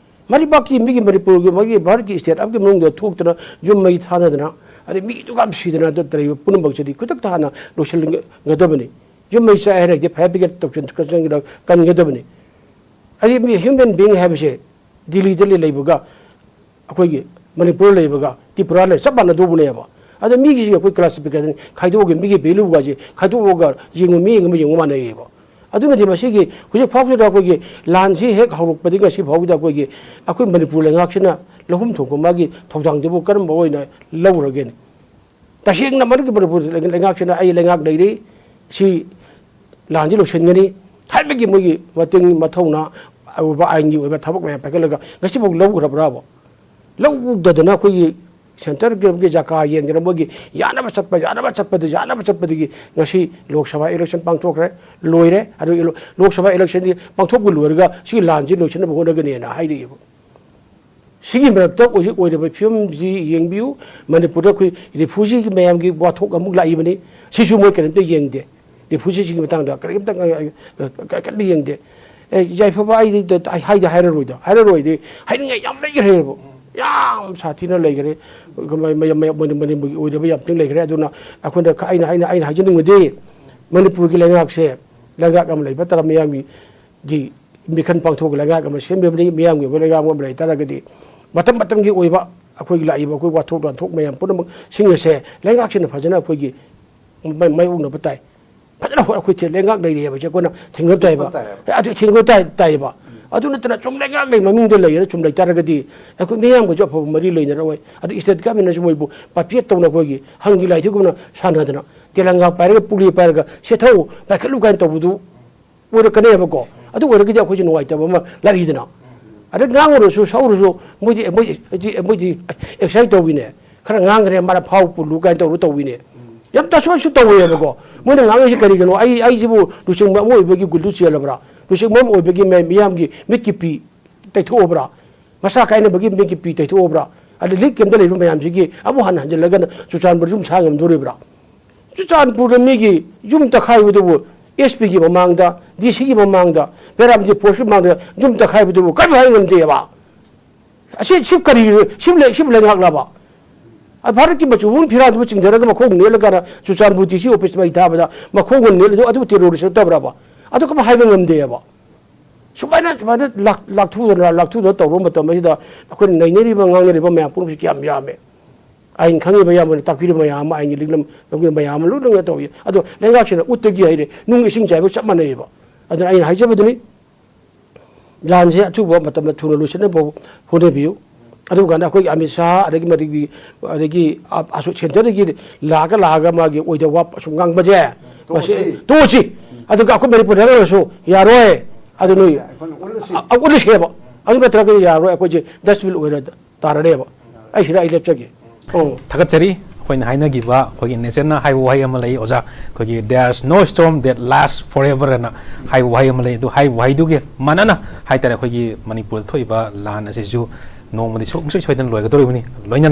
ꯃꯔꯤꯕꯥꯛꯀꯤ ꯃꯤꯒꯤ, ꯃꯅꯤꯄꯨꯔꯒꯤ, ꯃꯥꯒꯤ ꯚꯥꯔꯠꯀꯤ ꯁ꯭ꯇꯦꯠ ꯑꯃꯒꯤ ꯃꯅꯨꯡꯗ ꯊꯣꯛꯇꯅ ꯌꯨꯝ ꯃꯩ ꯊꯥꯅꯗꯅ, ꯑꯗꯩ ꯃꯤ ꯑꯗꯨꯛ ꯌꯥꯝ ꯁꯤꯗꯅ ꯑꯗꯨ ꯇꯧꯔꯤꯕ ꯄꯨꯝꯅꯃꯛꯁꯤꯗꯤ ꯈꯨꯗꯛꯇ ꯍꯥꯟꯅ ꯂꯣꯏꯁꯤꯟꯒꯗꯕꯅꯤ꯫ ꯌꯨꯝ ꯃꯩ ꯆꯥꯛꯑꯦ ꯍꯥꯏꯔ ꯍꯦꯛꯇ ꯐꯥꯌꯔ ꯕ꯭ꯔꯤꯒꯦꯗ ꯇꯧꯁꯤꯟ ꯈꯣꯠꯆꯤꯟꯒꯗꯕ ꯀꯟꯒꯗꯕꯅꯤ꯫ ꯑꯩ ꯃꯤ ꯍ꯭ꯌꯨꯃꯦꯟ ꯕꯤꯡ ꯍꯥꯏꯕꯁꯦ ꯗꯤꯜꯂꯤꯗ ꯂꯩ-, ꯂꯩꯕꯒ ꯑꯩꯈꯣꯏꯒꯤ ꯃꯅꯤꯄꯨꯔ ꯂꯩꯕꯒ ꯇ꯭ꯔꯤꯄꯨꯔꯥ ꯂꯩ ꯆꯞ ꯃꯥꯟꯅꯗꯧꯕꯅꯦꯕ꯫ ꯑꯗ ꯃꯤꯒꯤꯁꯤ ꯑꯩꯈꯣꯏ ꯀ꯭ꯂꯥꯁꯤꯐꯤꯀꯦꯁꯟ ꯈꯥꯏꯗꯣꯛꯑꯒ, ꯃꯤꯒꯤ ꯚꯦꯂꯨꯒꯁꯦ ꯈꯥꯏꯗꯣꯛꯑꯒ ꯌꯦꯡꯕ, ꯃꯤ ꯌꯦꯡꯕ, ꯌꯦꯡꯕ ꯃꯥꯟꯅꯩꯌꯦꯕ꯫ ꯑꯗꯨꯅꯗꯤ ꯃꯁꯤꯒꯤ ꯍꯧꯖꯤꯛ ꯐꯥꯎꯕꯗ ꯑꯩꯈꯣꯏꯒꯤ ꯂꯥꯟꯁꯤ ꯍꯦꯛ ꯍꯧꯔꯛꯄꯗꯒꯤ ꯉꯁꯤ ꯐꯥꯎꯕꯗ ꯑꯩꯈꯣꯏꯒꯤ, ꯑꯩꯈꯣꯏ ꯃꯅꯤꯄꯨꯔ ꯂꯩꯉꯥꯛꯁꯤꯅ ꯂꯧꯐꯝ ꯊꯣꯛꯄ ꯃꯥꯒꯤ ꯊꯧꯗꯥꯡꯗꯨꯕꯨ ꯀꯔꯝꯕ ꯑꯣꯏꯅ ꯂꯧꯔꯒꯦꯅꯦ? ꯇꯁꯦꯡꯅ ꯃꯅꯤꯄꯨꯔ ꯂꯩꯉꯥꯛꯁꯤꯅ "ꯑꯩ ꯂꯩꯉꯥꯛ ꯂꯩꯔꯤ, ꯁꯤ ꯂꯥꯟꯁꯤ ꯂꯣꯏꯁꯤꯟꯒꯅꯤ" ꯍꯥꯏꯕꯒꯤ ꯃꯣꯏꯒꯤ ꯃꯇꯦꯡ ꯃꯊꯧꯅꯥ ꯑꯣꯏꯕ ꯑꯥꯏꯟꯒꯤ ꯑꯣꯏꯕ ꯊꯕꯛ ꯃꯌꯥꯝ ꯄꯥꯏꯈꯠꯂꯒ ꯉꯁꯤꯐꯥꯎ ꯂꯧꯈ꯭ꯔꯕ꯭ꯔꯥꯕ? ꯂꯧꯗꯗꯅ ꯑꯩꯈꯣꯏꯒꯤ ꯁꯦꯟꯇꯔꯒꯤ ꯖꯒꯥ ꯌꯦꯡꯗꯅ ꯃꯣꯏꯒꯤ ꯌꯥꯅꯕ ꯆꯠꯄ, ꯌꯥꯅꯕ ꯆꯠꯄꯗ, ꯌꯥꯅꯕ ꯆꯠꯄꯗꯒꯤ ꯉꯁꯤ ꯂꯣꯛ ꯁꯚꯥ ꯏꯂꯦꯛꯁꯟ ꯄꯥꯡꯊꯣꯛꯈ꯭ꯔꯦ, ꯂꯣꯏꯔꯦ꯫ ꯑꯗꯨ ꯂꯣꯛ ꯁꯚꯥ ꯏꯂꯦꯛꯁꯟꯗꯤ ꯄꯥꯡꯊꯣꯛꯄ ꯂꯣꯏꯔꯒ ꯁꯤꯒꯤ ꯂꯥꯟꯁꯤ ꯂꯣꯏꯁꯤꯟꯅꯕ ꯍꯣꯠꯅꯒꯅꯤꯅ ꯍꯥꯏꯔꯛꯑꯦꯕ꯫ ꯁꯤꯒꯤ ꯃꯔꯛꯇ ꯍꯧꯖꯤꯛ ꯑꯣꯏꯔꯤꯕ ꯐꯤꯕꯝꯁꯤ ꯌꯦꯡꯕꯤꯌꯨ꯫ ꯃꯅꯤꯄꯨꯔꯗ ꯑꯩꯈꯣꯏ ꯔꯤꯐ꯭ꯌꯨꯖꯤꯒꯤ ꯃꯌꯥꯝꯒꯤ ꯋꯥꯊꯣꯛ ꯑꯃꯨꯛ ꯂꯥꯛꯏꯕꯅꯤ꯫ ꯁꯤꯁꯨ ꯃꯣꯏ ꯀꯔꯤꯝꯇ ꯌꯦꯡꯗꯦ꯫ ꯔꯤꯐ꯭ꯌꯨꯖꯤꯁꯤꯡꯒꯤ ꯃꯇꯥꯡꯗ ꯀꯔꯤꯝꯇ ꯀꯔꯤꯝꯇ ꯌꯦꯡꯗꯦ꯫ ꯑꯦ, ꯌꯥꯏꯐꯕ, ꯑꯩꯗꯤ ꯍꯥꯏꯗꯤ ꯍꯥꯏꯔꯔꯣꯏꯗ, ꯍꯥꯏꯔꯔꯣꯏꯗꯤ ꯍꯥꯏꯅꯤꯡꯉꯥꯏ ꯌꯥꯝ ꯂꯩꯈ꯭ꯔꯦꯕ, ꯌꯥꯝ ꯁꯥꯊꯤꯅ ꯂꯩꯈ꯭ꯔꯦ꯫ ꯃ-, ꯃ-, ꯃ-, ꯃꯅꯤ-, ꯃꯅꯤꯄꯨꯔꯒꯤ ꯑꯣꯏꯗꯕ ꯌꯥꯝ ꯊꯤꯅ ꯂꯩꯈ꯭ꯔꯦ꯫ ꯑꯗꯨꯅ ꯑꯩꯈꯣꯏꯅ ꯈ-, ꯑꯩꯅ, ꯑꯩꯅ, ꯑꯩꯅ ꯍꯥꯏꯖꯅꯤꯡꯕꯗꯤ ꯃꯅꯤꯄꯨꯔꯒꯤ ꯂꯩꯉꯥꯛꯁꯦ ꯂꯩꯉꯥꯛ ꯑꯃ ꯂꯩꯕ ꯇꯔꯥ ꯃꯤꯌꯥꯝꯒꯤ ꯒꯤ ꯃꯤꯈꯜ ꯄꯥꯡꯊꯣꯛꯑꯒ ꯂꯩꯉꯥꯛ ꯑꯃ ꯁꯦꯝꯕꯤꯕꯅꯤ, ꯃꯤꯌꯥꯝꯒꯤ ꯑꯣꯏꯕ ꯂꯩꯉꯥꯛ ꯑꯃ ꯂꯩ ꯇꯥꯔꯒꯗꯤ ꯃꯇꯝ ꯃꯇꯝꯒꯤ ꯑꯣꯏꯕ ꯑꯩꯈꯣꯏꯒꯤ ꯂꯥꯛꯏꯕ ꯑꯩꯈꯣꯏ ꯋꯥꯊꯣꯛ ꯂꯥꯟꯊꯣꯛ ꯃꯌꯥꯝ ꯄꯨꯝꯅꯃꯛꯁꯤꯡ ꯑꯁꯦ ꯂꯩꯉꯥꯛꯁꯤꯅ ꯐꯖꯅ ꯑꯩꯈꯣꯏꯒꯤ ꯃꯥꯏ-, ꯃꯥꯏꯌꯣꯛꯅꯕ ꯇꯥꯏ꯫ ꯐꯖꯅ ꯍꯣꯏ ꯑꯩꯈꯣꯏ ꯊꯦ-, ꯂꯩꯉꯥꯛ ꯂꯩꯔꯤ ꯍꯥꯏꯕꯁꯦ ꯑꯩꯈꯣꯏꯅ ꯊꯦꯡꯅꯕ ꯇꯥꯏꯕ꯫ ꯊꯦꯡꯅꯕ ꯇꯥꯏꯌꯦꯕ꯫ ꯑꯦ, ꯑꯗꯨ ꯊꯦꯡꯅꯕ ꯇꯥꯏ-, ꯇꯥꯏꯌꯦꯕ꯫ ꯑꯗꯨ ꯅꯠꯇꯅ ꯁꯨꯝ ꯂꯩꯉꯥꯛ ꯂꯩ ꯃꯃꯤꯡꯗ ꯂꯩꯔꯒ ꯁꯨꯝ ꯂꯩꯇꯥꯔꯒꯗꯤ ꯑꯩꯈꯣꯏ ꯃꯤꯌꯥꯝꯒꯁꯨ ꯑꯐꯕ ꯃꯔꯤ ꯂꯩꯅꯔꯛꯑꯣꯏ꯫ ꯑꯗꯨ ꯁ꯭ꯇꯦꯠ ꯒꯚꯔꯟꯃꯦꯟꯠꯅꯁꯨ ꯃꯣꯏꯕꯨ ꯄꯥꯄꯦꯠ ꯇꯧꯅ ꯑꯩꯈꯣꯏꯒꯤ ꯍꯪꯒꯤ ꯂꯥꯏꯊꯤꯛꯒꯨꯝꯅ ꯁꯥꯟꯅꯗꯅ ꯇꯦꯂꯪꯒꯥ ꯄꯥꯏꯔꯒ ꯄꯨꯛꯂꯤ ꯄꯥꯏꯔꯒ "ꯁꯦ ꯊꯧ, ꯄꯥꯏꯈꯠꯂꯨ" ꯀꯥꯏꯅ ꯇꯧꯕꯗꯨ ꯑꯣꯏꯔꯛꯀꯅꯦꯕꯀꯣ꯫ ꯑꯗꯨ ꯑꯣꯏꯔꯒꯗꯤ ꯑꯩꯈꯣꯏꯁꯨ ꯅꯨꯡꯉꯥꯏꯇꯕ ꯑꯃ ꯂꯥꯛꯏꯗꯅ꯫ ꯑꯗ ꯉꯥꯡꯉꯨꯔꯁꯨ ꯁꯛꯎꯔꯁꯨ ꯃꯣꯏꯗꯤ ꯃꯣꯏꯗꯤ ꯃꯣꯏꯗꯤ ꯑꯦꯛꯁꯔꯁꯥꯏꯁ ꯇꯧꯋꯤꯅꯦ꯫ ꯈꯔ ꯉꯥꯡꯈ꯭ꯔꯦ, ꯃꯥꯅ ꯐꯥꯎ ꯄꯨꯜꯂꯨ ꯀꯥꯏꯅ ꯇꯧꯔ ꯇꯧꯋꯤꯅꯦ꯫ ꯌꯥꯝ ꯇꯁꯨꯃꯁꯨ ꯇꯧꯋꯦꯕꯀꯣ꯫ ꯃꯣꯏꯅ ꯉꯥꯡꯉꯤꯁꯤ ꯀꯔꯤꯒꯤꯅꯣ? ꯑꯩ ꯑꯩꯁꯤꯕꯨ ꯂꯨꯆꯤꯡꯕ ꯑꯃ ꯑꯣꯏꯕꯒꯤ ꯒꯨꯟꯗꯨ ꯆꯦꯜꯂꯕ꯭ꯔꯥ? ꯂꯨꯆꯤꯡꯕ ꯑꯃ ꯑꯣꯏꯕꯒꯤ ꯃꯌꯥꯝ- ꯃꯤꯌꯥꯝꯒꯤ ꯃꯤꯠꯀꯤ ꯄꯤ ꯇꯩꯊꯣꯛꯑꯕ꯭ꯔꯥ? ꯃꯁꯥ ꯀꯥꯏꯅꯕꯒꯤ ꯃꯤꯠꯀꯤ ꯄꯤ ꯇꯩꯊꯣꯛꯑꯕ꯭ꯔꯥ? ꯑꯗ ꯂꯤꯛ ꯀꯩꯝꯇ ꯂꯩꯕ ꯃꯌꯥꯝꯁꯤꯒꯤ ꯑꯃꯨꯛ ꯍꯟꯅ ꯍꯟꯖꯤꯜꯂꯒ ꯆꯨꯔꯆꯥꯟꯄꯨꯔ ꯌꯨꯝ ꯁꯥ ꯉꯝꯗꯣꯔꯤꯕ꯭ꯔꯥ? ꯆꯨꯔꯆꯥꯟꯄꯨꯔꯗ ꯃꯤꯒꯤ ꯌꯨꯝ ꯇꯛꯈꯥꯏꯕꯗꯨꯕꯨ, ꯑꯦꯁ ꯄꯤꯒꯤ ꯃꯃꯥꯡꯗ, ꯗꯤ ꯁꯤꯒꯤ ꯃꯃꯥꯡꯗ, ꯄꯦꯔꯥꯃꯤꯂꯤꯇꯔꯤ ꯐꯣꯔꯁꯀꯤ ꯃꯃꯥꯡꯗ ꯌꯨꯝ ꯇꯛꯈꯥꯏꯕꯗꯨꯕꯨ ꯀꯔꯤꯝ ꯍꯥꯏ ꯉꯝꯗꯦꯕ꯫ ꯑꯁꯤ ꯁꯤ ꯀꯔꯤ ꯁꯤ ꯂꯩ ꯁꯤꯕꯨ ꯂꯩꯉꯥꯛꯂꯕ? ꯑ, ꯚꯥꯔꯠꯀꯤ ꯃꯆꯨ ꯃꯃꯦꯟ ꯐꯤꯔꯥꯟꯗꯨꯕꯨ ꯆꯤꯡꯊꯔꯒ ꯃꯈꯣꯡ ꯅꯦꯠꯂꯀꯥꯟꯗ ꯆꯨꯔꯆꯥꯟꯄꯨꯔ ꯗꯤ ꯁꯤ ꯑꯣꯐꯤꯁ ꯃꯩ ꯊꯥꯕꯗ ꯃꯈꯣꯡ ꯅꯦꯠꯂꯗꯨ ꯑꯗꯨꯕꯨ ꯇꯦꯔꯣꯔꯤꯁ ꯅꯠꯇꯕ꯭ꯔꯕ? ꯑꯗꯨ ꯀꯃꯥꯏ ꯍꯥꯏꯕ ꯉꯝꯗꯦꯕ? ꯁꯨꯃꯥꯏꯅ ꯁꯨꯃꯥꯏꯅ ꯂꯥꯛ- ꯂꯥꯛꯊꯨꯗꯅ ꯂꯥꯛꯊꯨꯗꯅ ꯇꯧꯕ ꯃꯇꯝ ꯑꯁꯤꯗ ꯑꯩꯈꯣꯏꯅ ꯅꯩꯅꯔꯤꯕ ꯉꯥꯡꯅꯔꯤꯕ ꯃꯌꯥꯝ ꯄꯨꯝꯅꯃꯛꯁꯤ ꯀꯌꯥꯝ ꯌꯥꯝꯃꯦ꯫ ꯑꯥꯏꯟ ꯈꯪꯉꯤꯕ ꯃꯌꯥꯝ ꯑꯃ, ꯇꯥꯛꯄꯤꯔꯤꯕ ꯃꯌꯥꯝ ꯑꯃ, ꯑꯥꯏꯟꯒꯤ ꯂꯤꯛꯂꯝ ꯂꯧꯔꯤꯕ ꯃꯌꯥꯝ ꯑꯃ ꯂꯣꯏꯅ ꯇꯧꯏ꯫ ꯑꯗꯣ ꯂꯩꯉꯥꯛꯁꯤꯅ ꯎꯠꯇꯒꯤ ꯍꯩꯔꯦ, ꯅꯨꯡ ꯏꯁꯤꯡ ꯆꯥꯏꯕꯒ ꯆꯞ ꯃꯥꯟꯅꯩꯌꯦꯕ꯫ ꯑꯗꯨꯅ ꯑꯩꯅ ꯍꯥꯏꯖꯕꯗꯨꯅꯤ, ꯂꯥꯟꯁꯦ ꯑꯊꯨꯕ ꯃꯇꯝꯗ ꯊꯨꯅ ꯂꯣꯏꯁꯤꯟꯅꯕ ꯍꯣꯠꯅꯕꯤꯌꯨ꯫ ꯑꯗꯨ ꯀꯥꯟꯗ ꯑꯩꯈꯣꯏꯒꯤ ꯑꯃꯤꯠ ꯁꯥꯍ ꯑꯗꯒꯤ ꯃꯗꯨꯒꯤ ꯑꯗꯒꯤ ꯑ- ꯑꯁꯣ- ꯁꯦꯟꯇꯔꯗꯒꯤ ꯂꯥꯛꯑꯒ ꯂꯥꯛꯑꯒ ꯃꯥꯒꯤ ꯑꯣꯏꯗꯕ ꯋꯥ ꯑꯁꯨꯝ ꯉꯥꯡꯕꯁꯦ, ꯃꯁꯤ ꯇꯣꯛꯑꯁꯤ꯫ ꯇꯣꯛꯑꯁꯤ꯫ ꯑꯗꯨꯒ ꯑꯩꯈꯣꯏ ꯃꯅꯤꯄꯨꯔꯗ ꯉꯥꯡꯉꯁꯨ ꯌꯥꯔꯣꯏ꯫ ꯑꯗꯨ ꯅꯣꯏ ꯑꯩꯈꯣꯏꯅ ꯎꯠꯂꯁꯤ꯫ ꯑ- ꯎꯠꯂꯁꯦꯕ꯫ ꯑꯗꯨ ꯅꯠꯇ꯭ꯔꯒꯗꯤ ꯌꯥꯔꯣꯏ, ꯑꯩꯈꯣꯏꯁꯦ ꯗꯁꯕꯤꯟ ꯑꯣꯏꯔ ꯇꯥꯔꯅꯦꯕ꯫ ꯑꯩ ꯁꯤꯗ ꯑꯩ ꯂꯦꯞꯆꯒꯦ꯫ ꯑꯣ꯫ ꯊꯥꯒꯠꯆꯔꯤ꯫ ꯑꯩꯈꯣꯏꯅ ꯍꯥꯏꯅꯈꯤꯕ ꯑꯩꯈꯣꯏꯒꯤ ꯅꯦꯆꯔꯅ ꯍꯥꯏꯕ ꯋꯥꯍꯩ ꯑꯃ ꯂꯩ, ꯑꯣꯖꯥ, ꯑꯩꯈꯣꯏꯒꯤ "There's no storm that lasts forever" ꯑꯅ ꯍꯥꯏꯕ ꯋꯥꯍꯩ ꯑꯃ ꯂꯩ꯫ ꯑꯗꯨ ꯍꯥꯏꯕ ꯋꯥꯍꯩꯗꯨꯒꯤ ꯃꯥꯟꯅꯅ ꯍꯥꯏꯇꯥꯔꯦ, ꯑꯩꯈꯣꯏꯒꯤ ꯃꯅꯤꯄꯨꯔꯗ ꯊꯣꯛꯏꯕ ꯂꯥꯟ ꯑꯁꯤꯁꯨ ꯅꯣꯡꯃꯗꯤ ꯁꯨꯡꯁꯣꯏ ꯁꯣꯏꯗꯅ ꯂꯣꯏꯒꯗꯧꯔꯤꯕꯅꯤ꯫ ꯂꯣꯏꯅ